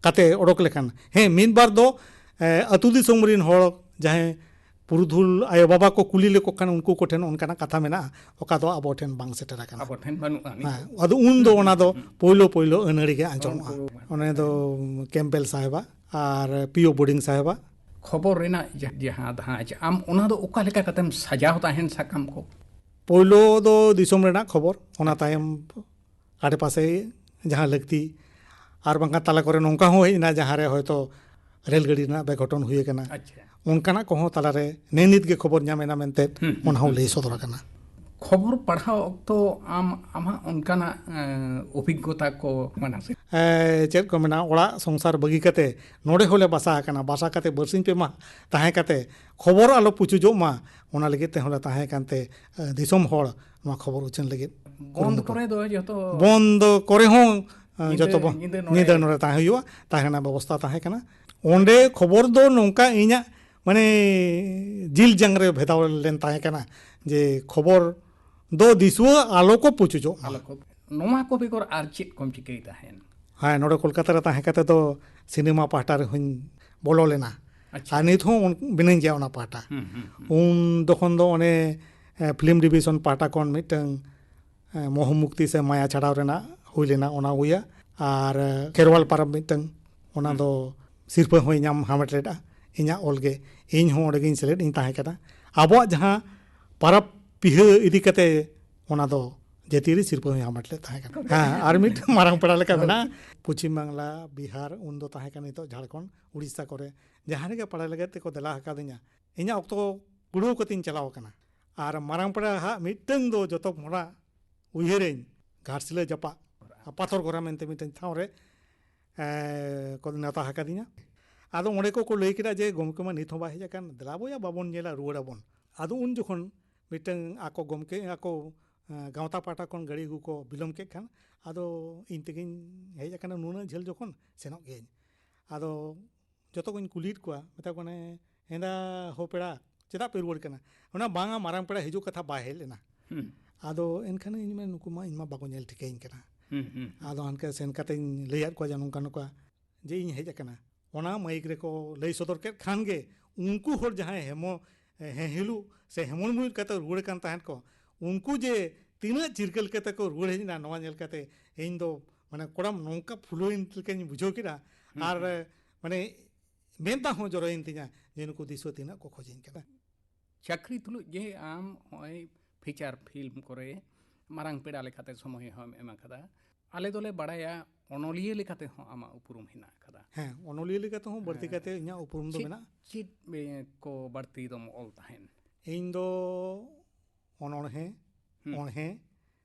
ᱠᱟᱛᱮ ᱚᱰᱚᱠ ᱞᱮᱠᱷᱟᱱ, ᱦᱮᱸ, ᱢᱤᱫ ᱵᱟᱨ ᱫᱚ, ᱮ, ᱟᱹᱛᱩ ᱫᱤᱥᱚᱢ ᱨᱤᱱ ᱦᱚᱲ ᱡᱟᱦᱟᱸᱭ ᱯᱩᱨᱩᱫᱷᱩᱞ ᱟᱭᱳᱼᱵᱟᱵᱟ ᱠᱚ ᱠᱩᱞᱤ ᱞᱮᱠᱚ ᱠᱷᱟᱱ ᱩᱱᱠᱩ ᱠᱚᱴᱷᱮᱱ ᱚᱱᱠᱟᱱᱟᱜ ᱠᱟᱛᱷᱟ ᱢᱮᱱᱟᱜᱼᱟ, ᱚᱠᱟ ᱫᱚ ᱟᱵᱚ ᱴᱷᱮᱱ ᱵᱟᱝ ᱥᱮᱴᱮᱨ ᱟᱠᱟᱱᱟ᱾ ᱟᱵᱚ ᱴᱷᱮᱱ ᱵᱟᱹᱱᱩᱜᱼᱟ ᱱᱤᱛ᱾ ᱦᱮᱸ, ᱟᱫᱚ ᱩᱱ ᱫᱚ ᱚᱱᱟ ᱫᱚ ᱦᱩᱸ᱾ ᱯᱳᱭᱞᱳ ᱯᱳᱭᱞᱳ ᱟᱹᱱᱟᱹᱲᱤ ᱜᱮ ᱟᱸᱡᱚᱢᱚᱜᱼᱟ᱾ ᱩᱱᱠᱩ ᱚᱱᱟ ᱫᱚ ᱠᱮᱢᱯᱵᱮᱞ ᱥᱟᱦᱮᱵᱟᱜ ᱟᱨ ᱯᱤ ᱳ ᱵᱳᱨᱰᱤᱝ ᱥᱟᱦᱮᱵᱟᱜ᱾ ᱠᱷᱚᱵᱚᱨ ᱨᱮᱱᱟᱜ ᱡᱟ-, ᱡᱟᱦᱟᱸ ᱫᱷᱟᱡᱽ, ᱟᱢ ᱚᱱᱟ ᱫᱚ ᱚᱠᱟ ᱞᱮᱠᱟ ᱠᱟᱛᱮᱢ ᱥᱟᱡᱟᱣ ᱛᱟᱦᱮᱱ ᱥᱟᱠᱟᱢ ᱠᱚ? ᱯᱳᱭᱞᱳ ᱫᱚ ᱫᱤᱥᱚᱢ ᱨᱮᱱᱟᱜ ᱠᱷᱚᱵᱚᱨ, ᱚᱱᱟ ᱛᱟᱭᱚᱢ ᱟᱰᱮᱯᱟᱥᱮ ᱡᱟᱦᱟᱸ ᱞᱟᱹᱠᱛᱤ, ᱟᱨ ᱵᱟᱝᱠᱷᱟᱱ ᱛᱟᱞᱟ ᱠᱚᱨᱮ ᱱᱚᱝᱠᱟ ᱦᱚᱸ ᱦᱮᱡ ᱮᱱᱟ, ᱡᱟᱦᱟᱸ ᱨᱮ ᱦᱚᱭᱛᱳ ᱨᱮᱞ ᱜᱟᱹᱰᱤ ᱨᱮᱱᱟᱜ ᱵᱮᱜᱷᱚᱴᱚᱱ ᱦᱩᱭ ᱟᱠᱟᱱᱟ᱾ ᱟᱪᱪᱷᱟ᱾ ᱚᱱᱠᱟᱱᱟᱜ ᱠᱚᱦᱚᱸ ᱛᱟᱞᱟᱨᱮ ᱱᱮ ᱱᱤᱛ ᱜᱮ ᱠᱷᱚᱵᱚᱨ ᱧᱟᱢ ᱮᱱᱟ ᱢᱮᱱᱛᱮ ᱦᱩᱸ, ᱦᱩᱸ, ᱚᱱᱟ ᱦᱚᱸ ᱦᱩᱸ, ᱞᱟᱹᱭ ᱦᱩᱸ᱾ ᱥᱚᱫᱚᱨ ᱟᱠᱟᱱᱟ᱾ ᱠᱷᱚᱵᱚᱨ ᱯᱟᱲᱦᱟᱣ ᱚᱠᱛᱚ ᱟᱢ ᱟᱢᱟᱜ ᱚᱱᱠᱟᱱᱟᱜ ᱮᱸ, ᱚᱵᱷᱤᱜᱽᱜᱚᱛᱟ ᱠᱚ ᱢᱮᱱᱟᱜᱼᱟ ᱥᱮ? ᱮ, ᱪᱮᱫ ᱠᱚ ᱢᱮᱱᱟ, ᱚᱲᱟᱜ ᱥᱚᱝᱥᱟᱨ ᱵᱟᱹᱜᱤ ᱠᱟᱛᱮ ᱱᱚᱰᱮ ᱦᱚᱸᱞᱮ ᱵᱟᱥᱟ ᱟᱠᱟᱱᱟ, ᱵᱟᱥᱟ ᱠᱟᱛᱮ ᱵᱟᱨᱥᱤᱧ ᱯᱮ ᱢᱟᱦᱟ ᱛᱟᱦᱮᱸ ᱠᱟᱛᱮ ᱠᱷᱚᱵᱚᱨ ᱟᱞᱚ ᱯᱩᱪᱩᱡᱚᱜ ᱢᱟ, ᱚᱱᱟ ᱞᱟᱹᱜᱤᱫ ᱛᱮᱦᱚᱸᱞᱮ ᱛᱟᱦᱮᱸ ᱠᱟᱱᱛᱮ, ᱮ, ᱫᱤᱥᱚᱢ ᱦᱚᱲ ᱱᱚᱣᱟ ᱠᱷᱚᱵᱚᱨ ᱩᱪᱷᱟᱹᱱ ᱞᱟᱹᱜᱤᱫ ᱵᱚᱱᱫ ᱠᱩᱨᱩᱢᱩᱴᱩ᱾ ᱠᱚᱨᱮ ᱫᱚ ᱡᱚᱛᱚ ᱵᱚᱱᱫ ᱠᱚᱨᱮ ᱦᱚᱸ, ᱮ, ᱧᱤᱫᱟᱹ- ᱡᱚᱛᱚ ᱵᱚ- ᱧᱤᱫᱟᱹ ᱱᱚᱰᱮ- ᱧᱤᱫᱟᱹ ᱱᱚᱰᱮ ᱛᱟᱦᱮᱸ ᱦᱩᱭᱩᱜᱼᱟ, ᱛᱟᱦᱮᱸ ᱨᱮᱱᱟᱜ ᱵᱮᱵᱚᱥᱛᱷᱟ ᱛᱟᱦᱮᱸ ᱠᱟᱱᱟ᱾ ᱚᱸᱰᱮ ᱠᱷᱚᱵᱚᱨ ᱫᱚ ᱱᱚᱝᱠᱟ ᱤᱧᱟᱹᱜ ᱢᱟᱱᱮ ᱡᱤᱞ ᱡᱟᱝ ᱨᱮ ᱵᱷᱮᱫᱟᱣ ᱞᱮᱱ ᱛᱟᱦᱮᱸ ᱠᱟᱱᱟ ᱡᱮ ᱠᱷᱚᱵᱚᱨ ᱫᱚ ᱫᱤᱥᱩᱣᱟᱹ ᱟᱞᱚ ᱠᱚ ᱯᱩᱪᱩᱡᱚᱜ ᱢᱟ᱾ ᱟᱞᱚ ᱠᱚ᱾ ᱱᱚᱣᱟ ᱠᱚ ᱵᱮᱜᱚᱨ ᱟᱨ ᱪᱮᱫ ᱠᱚᱢ ᱪᱤᱠᱟᱹᱭ ᱛᱟᱦᱮᱸᱱ? ᱦᱮᱸ, ᱱᱚᱰᱮ ᱠᱳᱞᱠᱟᱛᱟ ᱨᱮ ᱛᱟᱦᱮᱸ ᱠᱟᱛᱮ ᱫᱚ ᱥᱤᱱᱮᱢᱟ ᱯᱟᱦᱴᱟ ᱨᱮᱦᱚᱸᱧ ᱵᱚᱞᱚ ᱞᱮᱱᱟ᱾ ᱟᱪᱪᱷᱟ᱾ ᱟᱨ ᱱᱤᱛ ᱦᱚᱸ ᱩᱱ- ᱢᱤᱱᱟᱹᱧ ᱜᱮᱭᱟ ᱚᱱᱟ ᱯᱟᱦᱴᱟ᱾ ᱦᱩᱸ, ᱦᱩᱸ, ᱦᱩᱸ᱾ ᱩᱱ ᱡᱚᱠᱷᱚᱱ ᱫᱚ ᱚᱱᱮ, ᱮ, ᱯᱷᱤᱞᱢ ᱰᱤᱵᱷᱤᱥᱚᱱ ᱯᱟᱦᱴᱟ ᱠᱷᱚᱱ ᱢᱤᱫᱴᱟᱝ, ᱮ, ᱢᱳᱦᱚ ᱢᱩᱠᱛᱤ ᱥᱮ ᱢᱟᱭᱟ ᱪᱷᱟᱰᱟᱣ ᱨᱮᱱᱟᱜ ᱦᱩᱭ ᱞᱮᱱᱟ, ᱚᱱᱟ ᱦᱩᱭᱟ᱾ ᱟᱨ, ᱮ, ᱠᱷᱮᱨᱣᱟᱞ ᱯᱟᱨᱟᱵᱽ ᱢᱤᱫᱴᱟᱝ, ᱚᱱᱟ ᱦᱩᱸ᱾ ᱫᱚ ᱥᱤᱨᱯᱟᱹ ᱦᱚᱸᱭ ᱧᱟᱢ ᱦᱟᱢᱮᱴ ᱞᱮᱫᱼᱟ, ᱤᱧᱟᱹᱜ ᱚᱞ ᱜᱮ᱾ ᱤᱧ ᱦᱚᱸ ᱚᱸᱰᱮ ᱜᱤᱧ ᱥᱮᱞᱮᱫ ᱤᱧ ᱛᱟᱦᱮᱸ ᱠᱟᱱᱟ᱾ ᱟᱵᱚᱣᱟᱜ ᱡᱟᱦᱟᱸ ᱯᱟᱨᱟᱵᱽ ᱯᱤᱦᱟᱹ ᱤᱫᱤ ᱠᱟᱛᱮ, ᱚᱱᱟ ᱫᱚ ᱡᱟᱹᱛᱤᱭᱟᱹᱨᱤ ᱥᱤᱨᱯᱟᱹ ᱦᱚᱸᱭ ᱦᱟᱢᱮᱴ ᱞᱮᱫ ᱛᱟᱦᱮᱸ ᱠᱟᱱᱟ᱾ ᱦᱮᱸ, ᱟᱨ ᱢᱤᱫ ᱢᱟᱨᱟᱝ ᱯᱮᱲᱟ ᱞᱮᱠᱟ ᱢᱮᱱᱟᱜᱼᱟ, ᱯᱚᱪᱷᱤᱢ ᱵᱟᱝᱞᱟ, ᱵᱤᱦᱟᱨ, ᱩᱱ ᱫᱚ ᱛᱟᱦᱮᱸ ᱠᱟᱱᱟ ᱱᱤᱛᱚᱜ ᱡᱷᱟᱲᱠᱷᱚᱸᱰ, ᱩᱲᱤᱥᱥᱟ ᱠᱚᱨᱮ, ᱡᱟᱦᱟᱸ ᱨᱮᱜᱮ ᱯᱟᱲᱦᱟᱣ ᱞᱟᱹᱜᱤᱫ ᱛᱮᱠᱚ ᱫᱮᱞᱟ ᱟᱠᱟᱫᱤᱧᱟ, ᱤᱧᱟᱹᱜ ᱚᱠᱛᱚ ᱠᱩᱲᱟᱹᱣ ᱠᱟᱛᱮᱧ ᱪᱟᱞᱟᱣ ᱟᱠᱟᱱᱟ᱾ ᱟᱨ ᱢᱟᱨᱟᱝ ᱯᱮᱲᱟ ᱦᱟᱜ ᱢᱤᱫᱴᱟᱝ ᱫᱚ ᱡᱚᱛᱚ ᱦᱚᱲᱟᱜ ᱩᱭᱦᱟᱹᱨᱟᱹᱧ, ᱜᱷᱟᱴᱥᱤᱞᱟᱹ ᱡᱟᱯᱟᱜ ᱯᱟᱛᱷᱚᱨ ᱜᱷᱚᱨᱟ ᱢᱮᱱᱛᱮ ᱢᱤᱫᱴᱟᱝ ᱴᱷᱟᱶ ᱨᱮ, ᱮ, ᱠᱚ ᱱᱮᱣᱛᱟ ᱟᱠᱟᱫᱤᱧᱟ᱾ ᱟᱫᱚ ᱚᱸᱰᱮ ᱠᱚ, ᱠᱚ ᱞᱟᱹᱭ ᱠᱮᱫᱟ ᱡᱮ, "ᱜᱚᱢᱠᱮ ᱢᱟ ᱱᱤᱛ ᱦᱚᱸ ᱵᱟᱭ ᱦᱮᱡ ᱟᱠᱟᱱ, ᱫᱮᱞᱟ ᱵᱚᱭᱟ ᱵᱟᱵᱚᱱ ᱧᱮᱞᱟ, ᱨᱩᱣᱟᱹᱲ ᱟᱵᱚᱱ᱾" ᱟᱫᱚ ᱩᱱ ᱡᱚᱠᱷᱚᱱ ᱢᱤᱫᱴᱟᱝ ᱟᱠᱚ ᱜᱚᱢᱠᱮ, ᱟᱠᱚ, ᱮ, ᱜᱟᱶᱛᱟ ᱯᱟᱦᱴᱟ ᱠᱷᱚᱱ ᱜᱟᱹᱰᱤ ᱟᱹᱜᱩ ᱠᱚ ᱵᱤᱞᱚᱢ ᱠᱮᱫ ᱠᱷᱟᱱ, ᱟᱫᱚ ᱤᱧ ᱛᱮᱜᱤᱧ ᱦᱮᱡ ᱟᱠᱟᱱᱟ, ᱱᱩᱱᱟᱹᱜ ᱡᱷᱟᱹᱞ ᱡᱚᱠᱷᱚᱱ ᱥᱮᱱᱚᱜ ᱜᱤᱭᱟᱹᱧ᱾ ᱟᱫᱚ ᱡᱚᱛᱚ ᱠᱚᱧ ᱠᱩᱞᱤᱭᱮᱫ ᱠᱚᱣᱟ, ᱢᱮᱛᱟ ᱠᱚ ᱠᱟᱱᱟ, "ᱦᱮᱸᱫᱟ ᱦᱳ ᱯᱮᱲᱟ, ᱪᱮᱫᱟᱜ ᱯᱮ ᱨᱩᱣᱟᱹᱲ ᱠᱟᱱᱟ?" ᱚᱱᱟ, "ᱵᱟᱝᱟ, ᱢᱟᱨᱟᱝ ᱯᱮᱲᱟ ᱦᱤᱡᱩᱜ ᱠᱟᱛᱷᱟ ᱵᱟᱭ ᱦᱮᱡ ᱞᱮᱱᱟ᱾" ᱦᱩᱸ᱾ ᱟᱫᱚ ᱮᱱᱠᱷᱟᱱ ᱤᱧ ᱢᱮᱱ, "ᱱᱩᱠᱩ ᱢᱟ ᱤᱧ ᱢᱟ ᱵᱟᱠᱚ ᱧᱮᱞ ᱴᱷᱤᱠᱟᱹᱧ ᱠᱟᱱᱟ᱾" ᱦᱩᱸ, ᱦᱩᱸ᱾ ᱟᱫᱚ ᱦᱟᱱᱠᱮ ᱥᱮᱱ ᱠᱟᱛᱮᱧ ᱞᱟᱹᱭᱟᱫ ᱠᱚᱣᱟ ᱡᱮ ᱱᱚᱝᱠᱟ ᱱᱚᱝᱠᱟ ᱡᱮ ᱤᱧ ᱦᱮᱡ ᱟᱠᱟᱱᱟ᱾ ᱚᱱᱟ ᱢᱟᱭᱤᱠ ᱨᱮᱠᱚ ᱞᱟᱹᱭ ᱥᱚᱫᱚᱨ ᱠᱮᱫ ᱠᱷᱟᱱ ᱜᱮ ᱩᱱᱠᱩ ᱦᱚᱲ ᱡᱟᱦᱟᱸᱭ ᱦᱮᱢᱚ-, ᱦᱮᱸ ᱦᱤᱞᱩ ᱥᱮ ᱦᱮᱢᱚᱲ ᱢᱩᱦᱤᱛ ᱠᱟᱛᱮ ᱨᱩᱣᱟᱹᱲ ᱠᱟᱱ ᱛᱟᱦᱮᱸᱫ ᱠᱚ, ᱩᱱᱠᱩ ᱡᱮ ᱛᱤᱱᱟᱹᱜ ᱪᱤᱨᱜᱟᱹᱞ ᱠᱟᱛᱮ ᱠᱚ ᱨᱩᱣᱟᱹᱲ ᱦᱮᱡ ᱮᱱᱟ, ᱱᱚᱣᱟ ᱧᱮᱞ ᱠᱟᱛᱮ ᱤᱧ ᱫᱚ ᱢᱟᱱᱮ ᱠᱚᱲᱟᱢ ᱱᱚᱝᱠᱟ ᱯᱷᱩᱞᱟᱹᱭᱮᱱ ᱞᱮᱠᱟᱧ ᱵᱩᱡᱷᱟᱹᱣ ᱠᱮᱫᱟ᱾ ᱦᱩᱸ, ᱟᱨ ᱦᱩᱸ᱾ ᱢᱟᱱᱮ ᱢᱮᱫ ᱫᱟᱜ ᱦᱚᱸ ᱡᱚᱨᱚᱭᱮᱱ ᱛᱤᱧᱟ ᱡᱮ ᱱᱩᱠᱩ ᱫᱤᱥᱩᱣᱟᱹ ᱛᱤᱱᱟᱹᱜ ᱠᱚ ᱠᱷᱚᱡᱤᱧ ᱠᱟᱱᱟ᱾ ᱪᱟᱹᱠᱨᱤ ᱛᱩᱞᱩᱡ ᱜᱮ ᱟᱢ ᱱᱚᱜᱼᱚᱭ ᱯᱷᱤᱪᱟᱨ ᱯᱷᱤᱞᱢ ᱠᱚᱨᱮ ᱢᱟᱨᱟᱝ ᱯᱮᱲᱟ ᱞᱮᱠᱟᱛᱮ ᱥᱚᱢᱚᱭ ᱦᱚᱸᱢ ᱮᱢ ᱟᱠᱟᱫᱟ᱾ ᱟᱞᱮ ᱫᱚᱞᱮ ᱵᱟᱲᱟᱭᱟ ᱚᱱᱚᱞᱤᱭᱟᱹ ᱞᱮᱠᱟᱛᱮ ᱦᱚᱸ ᱟᱢᱟᱜ ᱩᱯᱨᱩᱢ ᱦᱮᱱᱟᱜ ᱟᱠᱟᱫᱟ᱾ ᱦᱮᱸ, ᱚᱱᱚᱞᱤᱭᱟᱹ ᱞᱮᱠᱟᱛᱮ ᱦᱚᱸ ᱵᱟᱹᱲᱛᱤ ᱦᱮᱸ᱾ ᱠᱟᱛᱮ ᱤᱧᱟᱹᱜ ᱩᱯᱨᱩᱢ ᱫᱚ ᱪᱮᱫ, ᱢᱮᱱᱟᱜᱼᱟ᱾ ᱪᱮᱫ ᱮ, ᱠᱚ ᱵᱟᱹᱲᱛᱤ ᱫᱚᱢ ᱚᱞ ᱛᱟᱦᱮᱸᱱ? ᱤᱧ ᱫᱚ ᱚᱱᱚᱬᱦᱮ, ᱦᱩᱸ᱾ ᱚᱬᱦᱮ,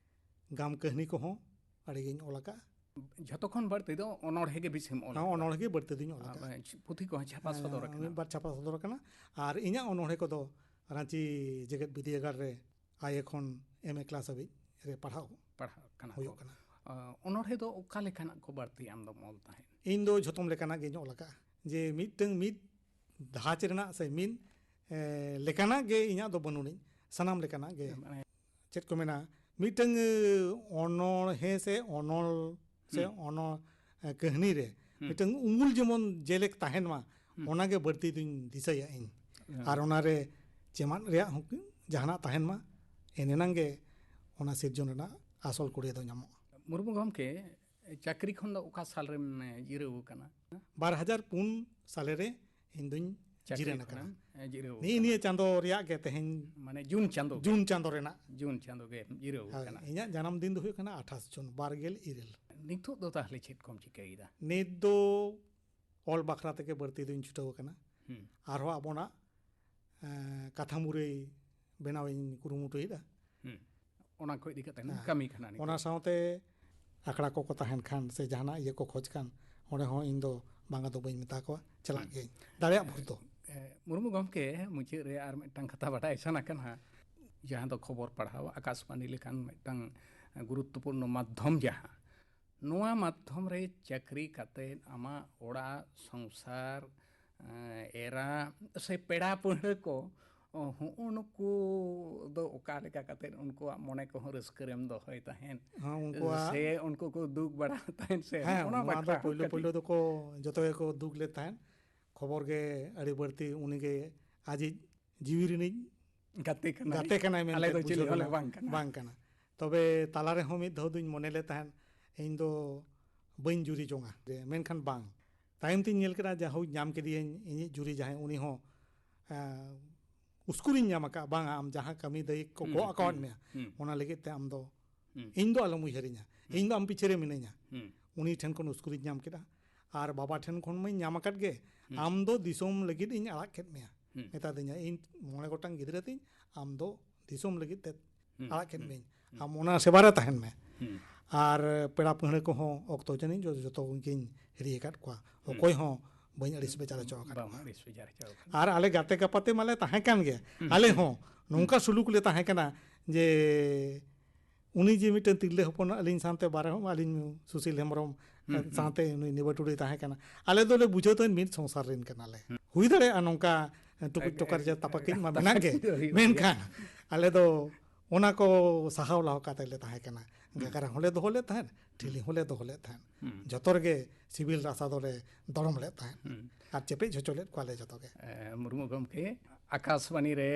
ᱜᱟᱢ ᱠᱟᱹᱦᱱᱤ ᱠᱚᱦᱚᱸ ᱟᱹᱰᱤ ᱜᱤᱧ ᱚᱞ ᱟᱠᱟᱫᱼᱟ᱾ ᱡᱷᱚᱛᱚ ᱠᱷᱚᱱ ᱵᱟᱹᱲᱛᱤ ᱫᱚ ᱚᱱᱚᱬᱦᱮ ᱜᱮ ᱵᱮᱥᱤᱢ ᱚᱞ ᱦᱮᱸ, ᱟᱠᱟᱫᱼᱟ᱾ ᱚᱱᱚᱬᱦᱮ ᱜᱮ ᱵᱟᱹᱲᱛᱤ ᱫᱚᱧ ᱚᱞ ᱟᱨ ᱟᱠᱟᱫᱼᱟ᱾ ᱯᱩᱛᱷᱤ ᱠᱚᱦᱚᱸ ᱪᱷᱟᱯᱟ ᱥᱚᱫᱚᱨ ᱟᱠᱟᱱᱟ᱾ ᱢᱤᱫ ᱵᱟᱨ ᱪᱷᱟᱯᱟ ᱥᱚᱫᱚᱨ ᱟᱠᱟᱱᱟ᱾ ᱟᱨ ᱤᱧᱟᱹᱜ ᱚᱱᱚᱬᱦᱮ ᱠᱚᱫᱚ ᱨᱟᱺᱪᱤ ᱡᱮᱜᱮᱛ ᱵᱤᱨᱫᱟᱹᱜᱟᱲ ᱨᱮ ᱟᱭᱮ ᱠᱷᱚᱱ ᱮᱢ ᱮ ᱠᱞᱟᱥ ᱦᱟᱹᱵᱤᱡ ᱨᱮ ᱯᱟᱲᱦᱟᱣ ᱯᱟᱲᱦᱟᱜ ᱠᱟᱱᱟ ᱦᱩᱭᱩᱜ ᱠᱚ᱾ ᱠᱟᱱᱟ᱾ ᱟᱸ, ᱚᱱᱚᱬᱦᱮ ᱫᱚ ᱚᱠᱟ ᱞᱮᱠᱟᱱᱟᱜ ᱠᱚ ᱵᱟᱹᱲᱛᱤ ᱟᱢ ᱫᱚᱢ ᱚᱞ ᱛᱟᱦᱮᱸᱫ? ᱤᱧ ᱫᱚ ᱡᱷᱚᱛᱚᱢ ᱞᱮᱠᱟᱱᱟᱜ ᱜᱤᱧ ᱚᱞ ᱟᱠᱟᱫᱼᱟ᱾ ᱡᱮ ᱢᱤᱫᱴᱟᱝ ᱢᱤᱫ ᱫᱷᱟᱪ ᱨᱮᱱᱟᱜ ᱥᱮ ᱢᱤᱫ, ᱮ, ᱞᱮᱠᱟᱱᱟᱜ ᱜᱮ ᱤᱧᱟᱹᱜ ᱫᱚ ᱵᱟᱹᱱᱩᱜ ᱟᱹᱱᱤᱡ, ᱥᱟᱱᱟᱢ ᱞᱮᱠᱟᱱᱟᱜ ᱜᱮ᱾ ᱢᱟᱱᱮ ᱪᱮᱫ ᱠᱚ ᱢᱮᱱᱟ, ᱢᱤᱫᱴᱟᱝ, ᱮ, ᱚᱱᱚᱬᱦᱮ ᱥᱮ ᱚᱱᱚᱞ ᱥᱮ ᱦᱩᱸ᱾ ᱚᱱᱚ-, ᱮ, ᱠᱟᱹᱦᱱᱤ ᱨᱮ ᱦᱩᱸ᱾ ᱢᱤᱫᱴᱟᱝ ᱩᱢᱩᱞ ᱡᱮᱢᱚᱱ ᱡᱮᱞᱮᱠ ᱛᱟᱦᱮᱱ ᱢᱟ, ᱦᱩᱸ᱾ ᱚᱱᱟᱜᱮ ᱵᱟᱹᱲᱛᱤ ᱫᱩᱧ ᱫᱤᱥᱟᱹᱭᱟ ᱤᱧ᱾ ᱦᱮᱸ᱾ ᱟᱨ ᱚᱱᱟᱨᱮ ᱪᱮᱢᱟᱫ ᱨᱮᱭᱟᱜ ᱦᱚᱸ ᱡᱟᱦᱟᱱᱟᱜ ᱛᱟᱦᱮᱱ ᱢᱟ, ᱮᱱᱮᱱᱟᱝ ᱜᱮ ᱚᱱᱟ ᱥᱤᱨᱡᱚᱱ ᱨᱮᱱᱟᱜ ᱟᱥᱚᱞ ᱠᱩᱲᱤᱭᱟᱹ ᱫᱚ ᱧᱟᱢᱚᱜᱼᱟ᱾ ᱢᱩᱨᱢᱩ ᱜᱚᱢᱠᱮ, ᱪᱟᱹᱠᱨᱤ ᱠᱷᱚᱱ ᱫᱚ ᱚᱠᱟ ᱥᱟᱞ ᱨᱮᱢ ᱡᱤᱨᱟᱹᱣ ᱟᱠᱟᱱᱟ? ᱵᱟᱨ ᱦᱟᱡᱟᱨ ᱯᱩᱱ ᱥᱟᱞᱮ ᱨᱮ ᱤᱧ ᱫᱩᱧ ᱪᱟᱹᱠᱨᱤ ᱡᱤᱨᱟᱹᱣ ᱟᱠᱟᱱᱟ᱾ ᱠᱷᱚᱱᱮᱢ ᱡᱤᱨᱟᱹᱣ ᱱᱤᱭᱟᱹ ᱟᱠᱟᱱᱟ᱾ ᱱᱤᱭᱟᱹ ᱪᱟᱸᱫᱚ ᱨᱮᱭᱟᱜ ᱜᱮ ᱛᱮᱦᱮᱧ ᱢᱟᱱᱮ ᱡᱩᱱ ᱪᱟᱸᱫᱚ ᱜᱮ? ᱡᱩᱱ ᱪᱟᱸᱫᱚ ᱨᱮᱱᱟᱜ᱾ ᱡᱩᱱ ᱪᱟᱸᱫᱚ ᱜᱮ ᱡᱤᱨᱟᱹᱣ ᱦᱳᱭ, ᱟᱠᱟᱱᱟ᱾ ᱤᱧᱟᱹᱜ ᱡᱟᱱᱟᱢ ᱫᱤᱱ ᱫᱚ ᱦᱩᱭᱩᱜ ᱠᱟᱱᱟ ᱟᱴᱷᱟᱥ ᱡᱩᱱ ᱵᱟᱨ ᱜᱮᱞ ᱤᱨᱟᱹᱞ᱾ ᱱᱤᱛᱚᱜ ᱫᱚ ᱛᱟᱦᱚᱞᱮ ᱪᱮᱫ ᱠᱚᱢ ᱪᱤᱠᱟᱹᱭᱮᱫᱟ? ᱱᱤᱛ ᱫᱚ ᱚᱞ ᱵᱟᱠᱷᱨᱟ ᱛᱮᱜᱮ ᱵᱟᱹᱲᱛᱤ ᱫᱚᱧ ᱪᱷᱩᱴᱟᱹᱣ ᱟᱠᱟᱱᱟ᱾ ᱦᱩᱸ᱾ ᱟᱨᱦᱚᱸ ᱟᱵᱚᱱᱟᱜ, ᱮᱸ, ᱠᱟᱛᱷᱟ ᱢᱩᱨᱟᱹᱭ ᱵᱮᱱᱟᱣᱤᱧ ᱠᱩᱨᱩᱢᱩᱴᱩᱭᱮᱫᱟ᱾ ᱦᱩᱸ᱾ ᱚᱱᱟ ᱠᱚ ᱤᱫᱤ ᱠᱟᱛᱮ ᱦᱮᱸ᱾ ᱠᱟᱹᱢᱤ ᱠᱟᱱᱟ ᱱᱤᱛᱚᱜ᱾ ᱚᱱᱟ ᱥᱟᱶᱛᱮ ᱟᱠᱷᱲᱟ ᱠᱚᱠᱚ ᱛᱟᱦᱮᱱ ᱠᱷᱟᱱ ᱥᱮ ᱡᱟᱦᱟᱱᱟᱜ ᱤᱭᱟᱹ ᱠᱚ ᱠᱷᱚᱡᱽ ᱠᱷᱟᱱ, ᱚᱸᱰᱮ ᱦᱚᱸ ᱤᱧ ᱫᱚ ᱵᱟᱝᱟ ᱫᱚ ᱵᱟᱹᱧ ᱢᱮᱛᱟ ᱠᱚᱣᱟ, ᱪᱟᱞᱟᱜ ᱦᱩᱸ᱾ ᱜᱤᱭᱟᱹᱧ ᱫᱟᱲᱮᱭᱟᱜ ᱵᱷᱳᱨ ᱫᱚ᱾ ᱮ, ᱢᱩᱨᱢᱩ ᱜᱚᱢᱠᱮ, ᱢᱩᱪᱟᱹᱫ ᱨᱮ ᱟᱨ ᱢᱤᱫᱴᱟᱝ ᱠᱟᱛᱷᱟ ᱵᱟᱰᱟᱭ ᱥᱟᱱᱟ ᱠᱟᱱᱟ, ᱡᱟᱦᱟᱸ ᱫᱚ ᱠᱷᱚᱵᱚᱨ ᱯᱟᱲᱦᱟᱣ, ᱟᱠᱟᱥᱵᱟণᱤ ᱞᱮᱠᱟᱱ ᱢᱤᱫᱴᱟᱝ ᱜᱩᱨᱩᱛᱛᱚᱯᱩᱨᱱᱚ ᱢᱟᱫᱽᱫᱷᱚᱢ, ᱡᱟᱦᱟᱸ ᱱᱚᱣᱟ ᱢᱟᱫᱽᱫᱷᱚᱢ ᱨᱮ ᱪᱟᱹᱠᱨᱤ ᱠᱟᱛᱮ ᱟᱢᱟᱜ ᱚᱲᱟᱜ ᱥᱚᱝᱥᱟᱨ, ᱮᱸ, ᱮᱨᱟ ᱥᱮ ᱯᱮᱲᱟ ᱯᱟᱹᱲᱦᱟᱹ ᱠᱚ, ᱚ, ᱦᱩᱸᱜᱼᱩ ᱱᱩᱠᱩ ᱫᱚ ᱚᱠᱟ ᱞᱮᱠᱟ ᱠᱟᱛᱮ ᱩᱱᱠᱩᱣᱟᱜ ᱢᱚᱱᱮ ᱠᱚᱦᱚᱸ ᱨᱟᱹᱥᱠᱟᱹ ᱨᱮᱢ ᱫᱚᱦᱚᱭ ᱛᱟᱦᱮᱸᱫ? ᱦᱚᱸ, ᱩᱱᱠᱩᱣᱟᱜ ᱥᱮ ᱩᱱᱠᱩ ᱠᱚ ᱫᱩᱠ ᱵᱟᱲᱟ ᱛᱟᱦᱮᱸᱫ ᱥᱮ? ᱦᱮᱸ, ᱱᱚᱜᱼᱚ ᱱᱚᱣᱟ ᱱᱚᱣᱟ ᱫᱚ ᱵᱟᱠᱷᱨᱟ ᱦᱚᱸ ᱯᱳᱭᱞᱳ ᱠᱟᱹᱴᱤᱡ᱾ ᱯᱳᱭᱞᱳ ᱫᱚᱠᱚ ᱡᱚᱛᱚ ᱜᱮᱠᱚ ᱫᱩᱠ ᱞᱮᱫ ᱛᱟᱦᱮᱸᱫ᱾ ᱠᱷᱚᱵᱚᱨ ᱜᱮ ᱟᱹᱰᱤ ᱵᱟᱹᱲᱛᱤ ᱩᱱᱤᱜᱮ ᱟᱡᱤᱡ ᱡᱤᱣᱤ ᱨᱤᱱᱤᱡ ᱜᱟᱛᱮ ᱠᱟᱱᱟᱭ᱾ ᱜᱟᱛᱮ ᱠᱟᱱᱟᱭ ᱢᱮᱱᱛᱮ ᱟᱞᱮ ᱫᱚ ᱵᱩᱡᱷᱟᱹᱣ ᱪᱤᱞᱤ ᱦᱚᱸᱞᱮ ᱞᱮᱱᱟ᱾ ᱵᱟᱝ ᱠᱟᱱᱟ᱾ ᱵᱟᱝ ᱠᱟᱱᱟ᱾ ᱛᱚᱵᱮ ᱛᱟᱞᱟ ᱨᱮᱦᱚᱸ ᱢᱤᱫ ᱫᱷᱟᱣ ᱫᱩᱧ ᱢᱚᱱᱮ ᱞᱮᱫ ᱛᱟᱦᱮᱸᱫ, ᱤᱧ ᱫᱚ ᱵᱟᱹᱧ ᱡᱩᱨᱤ ᱡᱚᱝᱟ᱾ ᱢᱮᱱᱠᱷᱟᱱ ᱵᱟᱝ᱾ ᱛᱟᱭᱚᱢ ᱛᱤᱧ ᱧᱮᱞ ᱠᱮᱫᱟ, ᱡᱟᱦᱳᱠ, ᱧᱟᱢ ᱠᱮᱫᱮᱭᱟᱹᱧ ᱤᱧᱤᱡ ᱡᱩᱨᱤ ᱡᱟᱦᱟᱸᱭ, ᱩᱱᱤ ᱦᱚᱸ, ᱮᱸ, ᱩᱥᱠᱩᱨᱤᱧ ᱧᱟᱢ ᱟᱠᱟᱫᱼᱟ, ᱵᱟᱝᱟ, ᱟᱢ ᱡᱟᱦᱟᱸ ᱠᱟᱹᱢᱤ ᱫᱟᱹᱭᱤᱠ ᱠᱚ ᱦᱩᱸ, ᱜᱚᱜ ᱟᱠᱟᱣᱟᱫ ᱦᱩᱸ, ᱢᱮᱭᱟ, ᱦᱩᱸ᱾ ᱚᱱᱟ ᱞᱟᱹᱜᱤᱫ ᱛᱮ ᱟᱢ ᱫᱚ ᱦᱩᱸ᱾ ᱤᱧ ᱫᱚ ᱟᱞᱚᱢ ᱩᱭᱦᱟᱹᱨᱤᱧᱟ, ᱦᱩᱸ᱾ ᱤᱧ ᱫᱚ ᱟᱢ ᱯᱤᱪᱷᱟᱹ ᱨᱮ ᱢᱤᱱᱟᱹᱧᱟ᱾ ᱦᱩᱸ᱾ ᱩᱱᱤ ᱴᱷᱮᱱ ᱠᱷᱚᱱ ᱩᱥᱠᱩᱨᱤᱧ ᱧᱟᱢ ᱠᱮᱫᱟ᱾ ᱟᱨ ᱵᱟᱵᱟ ᱴᱷᱮᱱ ᱠᱷᱚᱱ ᱢᱟᱧ ᱧᱟᱢ ᱟᱠᱟᱫ ᱜᱮ, ᱦᱩᱸ᱾ "ᱟᱢ ᱫᱚ ᱫᱤᱥᱚᱢ ᱞᱟᱹᱜᱤᱫ ᱤᱧ ᱟᱲᱟᱜ ᱠᱮᱫ ᱢᱮᱭᱟ", ᱦᱩᱸ᱾ ᱢᱮᱛᱟ ᱫᱤᱧᱟ, "ᱤᱧ ᱢᱚᱬᱮ ᱜᱚᱴᱟᱝ ᱜᱤᱫᱽᱨᱟᱹ ᱛᱤᱧ, ᱟᱢ ᱫᱚ ᱫᱤᱥᱚᱢ ᱞᱟᱹᱜᱤᱫ ᱛᱮ ᱦᱩᱸ, ᱟᱲᱟᱜ ᱠᱮᱫ ᱦᱩᱸ, ᱢᱤᱭᱟᱹᱧ᱾ ᱦᱩᱸ᱾ ᱟᱢ ᱚᱱᱟ ᱥᱮᱵᱟ ᱨᱮ ᱛᱟᱦᱮᱱ ᱢᱮ᱾" ᱦᱩᱸ᱾ ᱟᱨ ᱯᱮᱲᱟ ᱯᱟᱹᱦᱲᱟᱹ ᱠᱚᱦᱚᱸ ᱚᱠᱛᱚ ᱡᱟᱹᱱᱤᱡ ᱡᱚ-, ᱡᱚᱛᱚ ᱜᱤᱧ ᱦᱤᱨᱤ ᱟᱠᱟᱫ ᱠᱚᱣᱟ᱾ ᱦᱩᱸ᱾ ᱚᱠᱚᱭ ᱦᱚᱸ ᱵᱟᱹᱧ ᱟᱹᱲᱤᱥ ᱵᱮᱡᱟᱨ ᱦᱚᱪᱚ ᱟᱠᱟᱫ ᱵᱟᱢ ᱠᱚᱣᱟ᱾ ᱟᱹᱲᱤᱥ ᱵᱮᱡᱟᱨ ᱦᱚᱪᱚ ᱟᱠᱟᱫ ᱠᱚᱣᱟ᱾ ᱟᱨ ᱟᱞᱮ ᱜᱟᱛᱮ ᱜᱟᱯᱟᱛᱮ ᱢᱟᱞᱮ ᱛᱟᱦᱮᱸ ᱠᱟᱱ ᱜᱮᱭᱟ᱾ ᱦᱩᱸ, ᱟᱞᱮ ᱦᱩᱸ, ᱦᱚᱸ ᱦᱩᱸ᱾ ᱱᱚᱝᱠᱟ ᱥᱩᱞᱩᱠ ᱞᱮ ᱛᱟᱦᱮᱸ ᱠᱟᱱᱟ ᱡᱮ ᱩᱱᱤ ᱡᱮ ᱢᱤᱫᱴᱮᱱ ᱛᱤᱨᱞᱟᱹ ᱦᱚᱯᱚᱱ ᱟᱹᱞᱤᱧ ᱥᱟᱶᱛᱮ ᱵᱟᱨᱦᱮ, ᱟᱹᱞᱤᱧ ᱥᱩᱥᱤᱞ ᱦᱮᱢᱵᱨᱚᱢ ᱦᱩᱸ, ᱦᱩᱸ᱾ ᱥᱟᱶᱛᱮ ᱱᱩᱭ ᱱᱤᱵᱟᱹ ᱴᱩᱰᱩᱭ ᱛᱟᱦᱮᱸ ᱠᱟᱱᱟ, ᱟᱞᱮ ᱫᱚᱞᱮ ᱵᱩᱡᱷᱟᱹᱣ ᱛᱟᱦᱮᱸᱫ ᱢᱤᱫ ᱥᱚᱝᱥᱟᱨ ᱨᱮᱱ ᱠᱟᱱᱟᱞᱮ᱾ ᱦᱩᱸ᱾ ᱦᱩᱭ ᱫᱟᱲᱮᱭᱟᱜᱼᱟ ᱱᱚᱝᱠᱟ ᱴᱩᱠᱩᱡ ᱮᱠ-, ᱴᱚᱠᱟᱨ ᱡᱮ ᱮᱠ-, ᱛᱟᱯᱟᱠᱤᱡ ᱢᱟ ᱢᱮᱱᱟᱜ ᱜᱮ, ᱦᱩᱭᱩᱜ ᱜᱮᱭᱟ᱾ ᱢᱮᱱᱠᱷᱟᱱ ᱟᱞᱮ ᱫᱚ ᱚᱱᱟ ᱠᱚ ᱥᱟᱦᱟᱣ ᱞᱟᱦᱟᱣ ᱠᱟᱛᱮ ᱞᱮ ᱛᱟᱦᱮᱸ ᱠᱟᱱᱟ᱾ ᱦᱩᱸ᱾ ᱜᱷᱟᱜᱽᱨᱟ ᱦᱚᱸᱞᱮ ᱫᱚᱦᱚ ᱞᱮᱫ ᱛᱟᱦᱮᱸᱫ, ᱴᱷᱤᱞᱤ ᱦᱩᱸ᱾ ᱦᱚᱸᱞᱮ ᱫᱚᱦᱚ ᱞᱮᱫ ᱛᱟᱦᱮᱸᱫ᱾ ᱦᱩᱸ᱾ ᱡᱚᱛᱚ ᱨᱮᱜᱮ ᱥᱤᱵᱤᱞ ᱨᱟᱥᱟ ᱫᱚᱞᱮ ᱫᱚᱲᱚᱢ ᱞᱮᱫ ᱛᱟᱦᱮᱸᱫ᱾ ᱦᱩᱸ᱾ ᱟᱨ ᱪᱮᱯᱮᱡ ᱦᱚᱪᱚ ᱞᱮᱫ ᱠᱚᱣᱟᱞᱮ ᱡᱚᱛᱚ ᱜᱮ᱾ ᱮ, ᱢᱩᱨᱢᱩ ᱜᱚᱢᱠᱮ, ᱟᱠᱟᱥᱵᱟᱱᱤ ᱨᱮ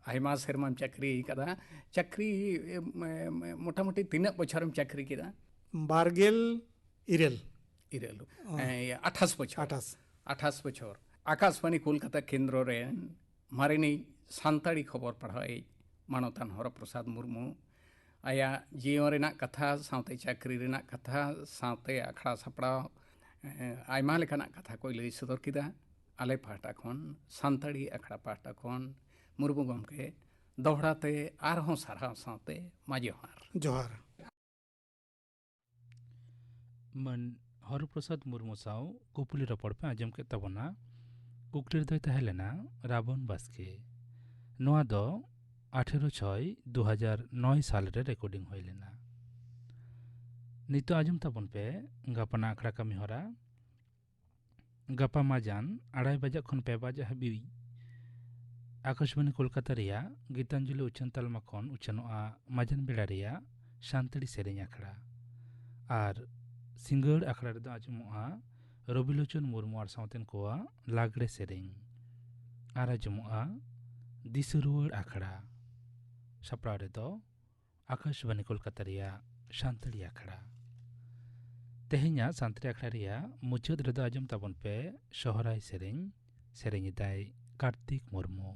ᱟᱭᱢᱟ ᱥᱮᱨᱢᱟᱢ ᱪᱟᱹᱠᱨᱤ ᱠᱟᱫᱟ᱾ ᱪᱟᱹᱠᱨᱤ, ᱮ, ᱮ, ᱢᱚᱴᱟᱢᱩᱴᱤ ᱛᱤᱱᱟᱹᱜ ᱵᱚᱪᱷᱚᱨᱮᱢ ᱪᱟᱹᱠᱨᱤ ᱠᱮᱫᱟ? ᱵᱟᱨᱜᱮᱞ ᱤᱨᱟᱹᱞ᱾ ᱤᱨᱟᱹᱞ᱾ ᱚ᱾ ᱮ, ᱟᱴᱷᱟᱥ ᱵᱚᱪᱷᱚᱨ᱾ ᱟᱴᱷᱟᱥ᱾ ᱟᱴᱷᱟᱥ ᱵᱚᱪᱷᱚᱨ᱾ ᱟᱠᱟᱥᱵᱟᱱᱤ ᱠᱳᱞᱠᱟᱛᱟ ᱠᱮᱱᱫᱨᱚ ᱨᱮᱱ ᱢᱟᱨᱮᱱᱤᱡ ᱥᱟᱱᱛᱟᱲᱤ ᱠᱷᱚᱵᱚᱨ ᱯᱟᱲᱦᱟᱣᱤᱡ ᱢᱟᱱᱚᱛᱟᱱ ᱦᱚᱨᱚ ᱯᱨᱚᱥᱟᱫᱽ ᱢᱩᱨᱢᱩ ᱟᱭᱟᱜ ᱡᱤᱭᱚᱱ ᱨᱮᱱᱟᱜ ᱠᱟᱛᱷᱟ, ᱥᱟᱶᱛᱮ ᱪᱟᱹᱠᱨᱤ ᱨᱮᱱᱟᱜ ᱠᱟᱛᱷᱟ, ᱥᱟᱶᱛᱮ ᱟᱠᱷᱲᱟ ᱥᱟᱯᱲᱟᱣ, ᱮ, ᱟᱭᱢᱟ ᱞᱮᱠᱟᱱᱟᱜ ᱠᱟᱛᱷᱟ ᱠᱚᱭ ᱞᱟᱹᱭ ᱥᱚᱫᱚᱨ ᱠᱮᱫᱟ᱾ ᱟᱞᱮ ᱯᱟᱦᱴᱟ ᱠᱷᱚᱱ, ᱥᱟᱱᱛᱟᱲᱤ ᱟᱠᱷᱲᱟ ᱯᱟᱦᱴᱟ ᱠᱷᱚᱱ, ᱢᱩᱨᱢᱩ ᱜᱚᱢᱠᱮ ᱫᱚᱦᱲᱟ ᱛᱮ ᱟᱨᱦᱚᱸ ᱥᱟᱨᱦᱟᱣ ᱥᱟᱶᱛᱮ ᱢᱟ ᱡᱚᱦᱟᱨ᱾ ᱡᱚᱦᱟᱨ᱾ ᱢᱟᱹᱱ ᱦᱚᱨᱚ ᱯᱨᱚᱥᱟᱫᱽ ᱢᱩᱨᱢᱩ ᱥᱟᱶ ᱠᱩᱯᱞᱤ ᱨᱚᱯᱚᱲ ᱯᱮ ᱟᱸᱡᱚᱢ ᱠᱮᱫ ᱛᱟᱵᱚᱱᱟ᱾ ᱠᱩᱠᱞᱤ ᱨᱮᱫᱚᱭ ᱛᱟᱦᱮᱸ ᱞᱮᱱᱟ ᱨᱟᱵᱚᱱ ᱵᱟᱥᱠᱮ᱾ ᱱᱚᱣᱟ ᱫᱚ ᱟᱴᱷᱮᱨᱚ ᱪᱷᱚᱭ ᱫᱩ ᱦᱟᱡᱟᱨ ᱱᱚᱭ ᱥᱟᱞ ᱨᱮ ᱨᱮᱠᱚᱨᱰᱤᱝ ᱦᱩᱭ ᱞᱮᱱᱟ᱾ ᱱᱤᱛᱚᱜ ᱟᱸᱡᱚᱢ ᱛᱟᱵᱚᱱ ᱯᱮ ᱜᱟᱯᱟᱱᱟᱜ ᱟᱠᱷᱲᱟ ᱠᱟᱹᱢᱤ ᱦᱚᱨᱟ᱾ ᱜᱟᱯᱟ ᱢᱟᱡᱟᱱ ᱟᱲᱟᱭ ᱵᱟᱡᱟᱜ ᱠᱷᱚᱱ ᱯᱮ ᱵᱟᱡᱟᱜ ᱦᱟᱹᱵᱤᱡ ᱟᱠᱟᱥᱵᱟᱱᱤ ᱠᱳᱞᱠᱟᱛᱟ ᱨᱮᱭᱟᱜ ᱜᱤᱛᱟᱧᱡᱚᱞᱤ ᱩᱪᱷᱟᱹᱱ ᱛᱟᱞᱢᱟ ᱠᱷᱚᱱ ᱩᱪᱷᱟᱹᱱᱚᱜᱼᱟ ᱢᱟᱡᱟᱱ ᱵᱮᱲᱟ ᱨᱮᱭᱟᱜ ᱥᱟᱱᱛᱟᱲᱤ ᱥᱮᱨᱮᱧ ᱟᱠᱷᱲᱟ᱾ ᱟᱨ ᱥᱤᱸᱜᱟᱹᱲ ᱟᱠᱷᱲᱟ ᱨᱮᱫᱚ ᱟᱸᱡᱚᱢᱚᱜᱼᱟ ᱨᱚᱵᱤᱞᱳᱪᱚᱱ ᱢᱩᱨᱢᱩ ᱟᱨ ᱥᱟᱶᱛᱮᱱ ᱠᱚᱣᱟᱜ ᱞᱟᱜᱽᱲᱮ ᱥᱮᱨᱮᱧ᱾ ᱟᱨ ᱟᱸᱡᱚᱢᱚᱜᱼᱟ ᱫᱤᱥᱟᱹ ᱨᱩᱣᱟᱹᱲ ᱟᱠᱷᱲᱟ᱾ ᱥᱟᱯᱲᱟᱣ ᱨᱮᱫᱚ ᱟᱠᱟᱥᱵᱟᱱᱤ ᱠᱳᱞᱠᱟᱛᱟ ᱨᱮᱭᱟᱜ ᱥᱟᱱᱛᱟᱲᱤ ᱟᱠᱷᱲᱟ᱾ ᱛᱮᱦᱮᱧᱟᱜ ᱥᱟᱱᱛᱟᱲᱤ ᱟᱠᱷᱲᱟ ᱨᱮᱭᱟᱜ ᱢᱩᱪᱟᱹᱫ ᱨᱮᱫᱚ ᱟᱸᱡᱚᱢ ᱛᱟᱵᱚᱱ ᱯᱮ ᱥᱚᱦᱨᱟᱭ ᱥᱮᱨᱮᱧ᱾ ᱥᱮᱨᱮᱧ ᱮᱫᱟᱭ ᱠᱟᱨᱛᱤᱠ ᱢᱩᱨᱢᱩ᱾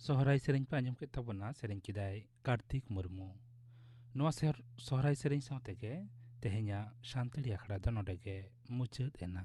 ᱥᱚᱦᱨᱟᱭ ᱥᱮᱨᱮᱧ ᱯᱮ ᱟᱸᱡᱚᱢ ᱠᱮᱫ ᱛᱟᱵᱚᱱᱟ, ᱥᱮᱨᱮᱧ ᱠᱮᱫᱟᱭ ᱠᱟᱨᱛᱤᱠ ᱢᱩᱨᱢᱩ᱾ ᱱᱚᱣᱟ ᱥᱮᱦᱨ-, ᱥᱚᱦᱨᱟᱭ ᱥᱮᱨᱮᱧ ᱥᱟᱶ ᱛᱮᱜᱮ ᱛᱮᱦᱮᱧᱟᱜ ᱥᱟᱱᱛᱟᱲᱤ ᱟᱠᱷᱲᱟ ᱫᱚ ᱱᱚᱰᱮ ᱜᱮ ᱢᱩᱪᱟᱹᱫ ᱮᱱᱟ᱾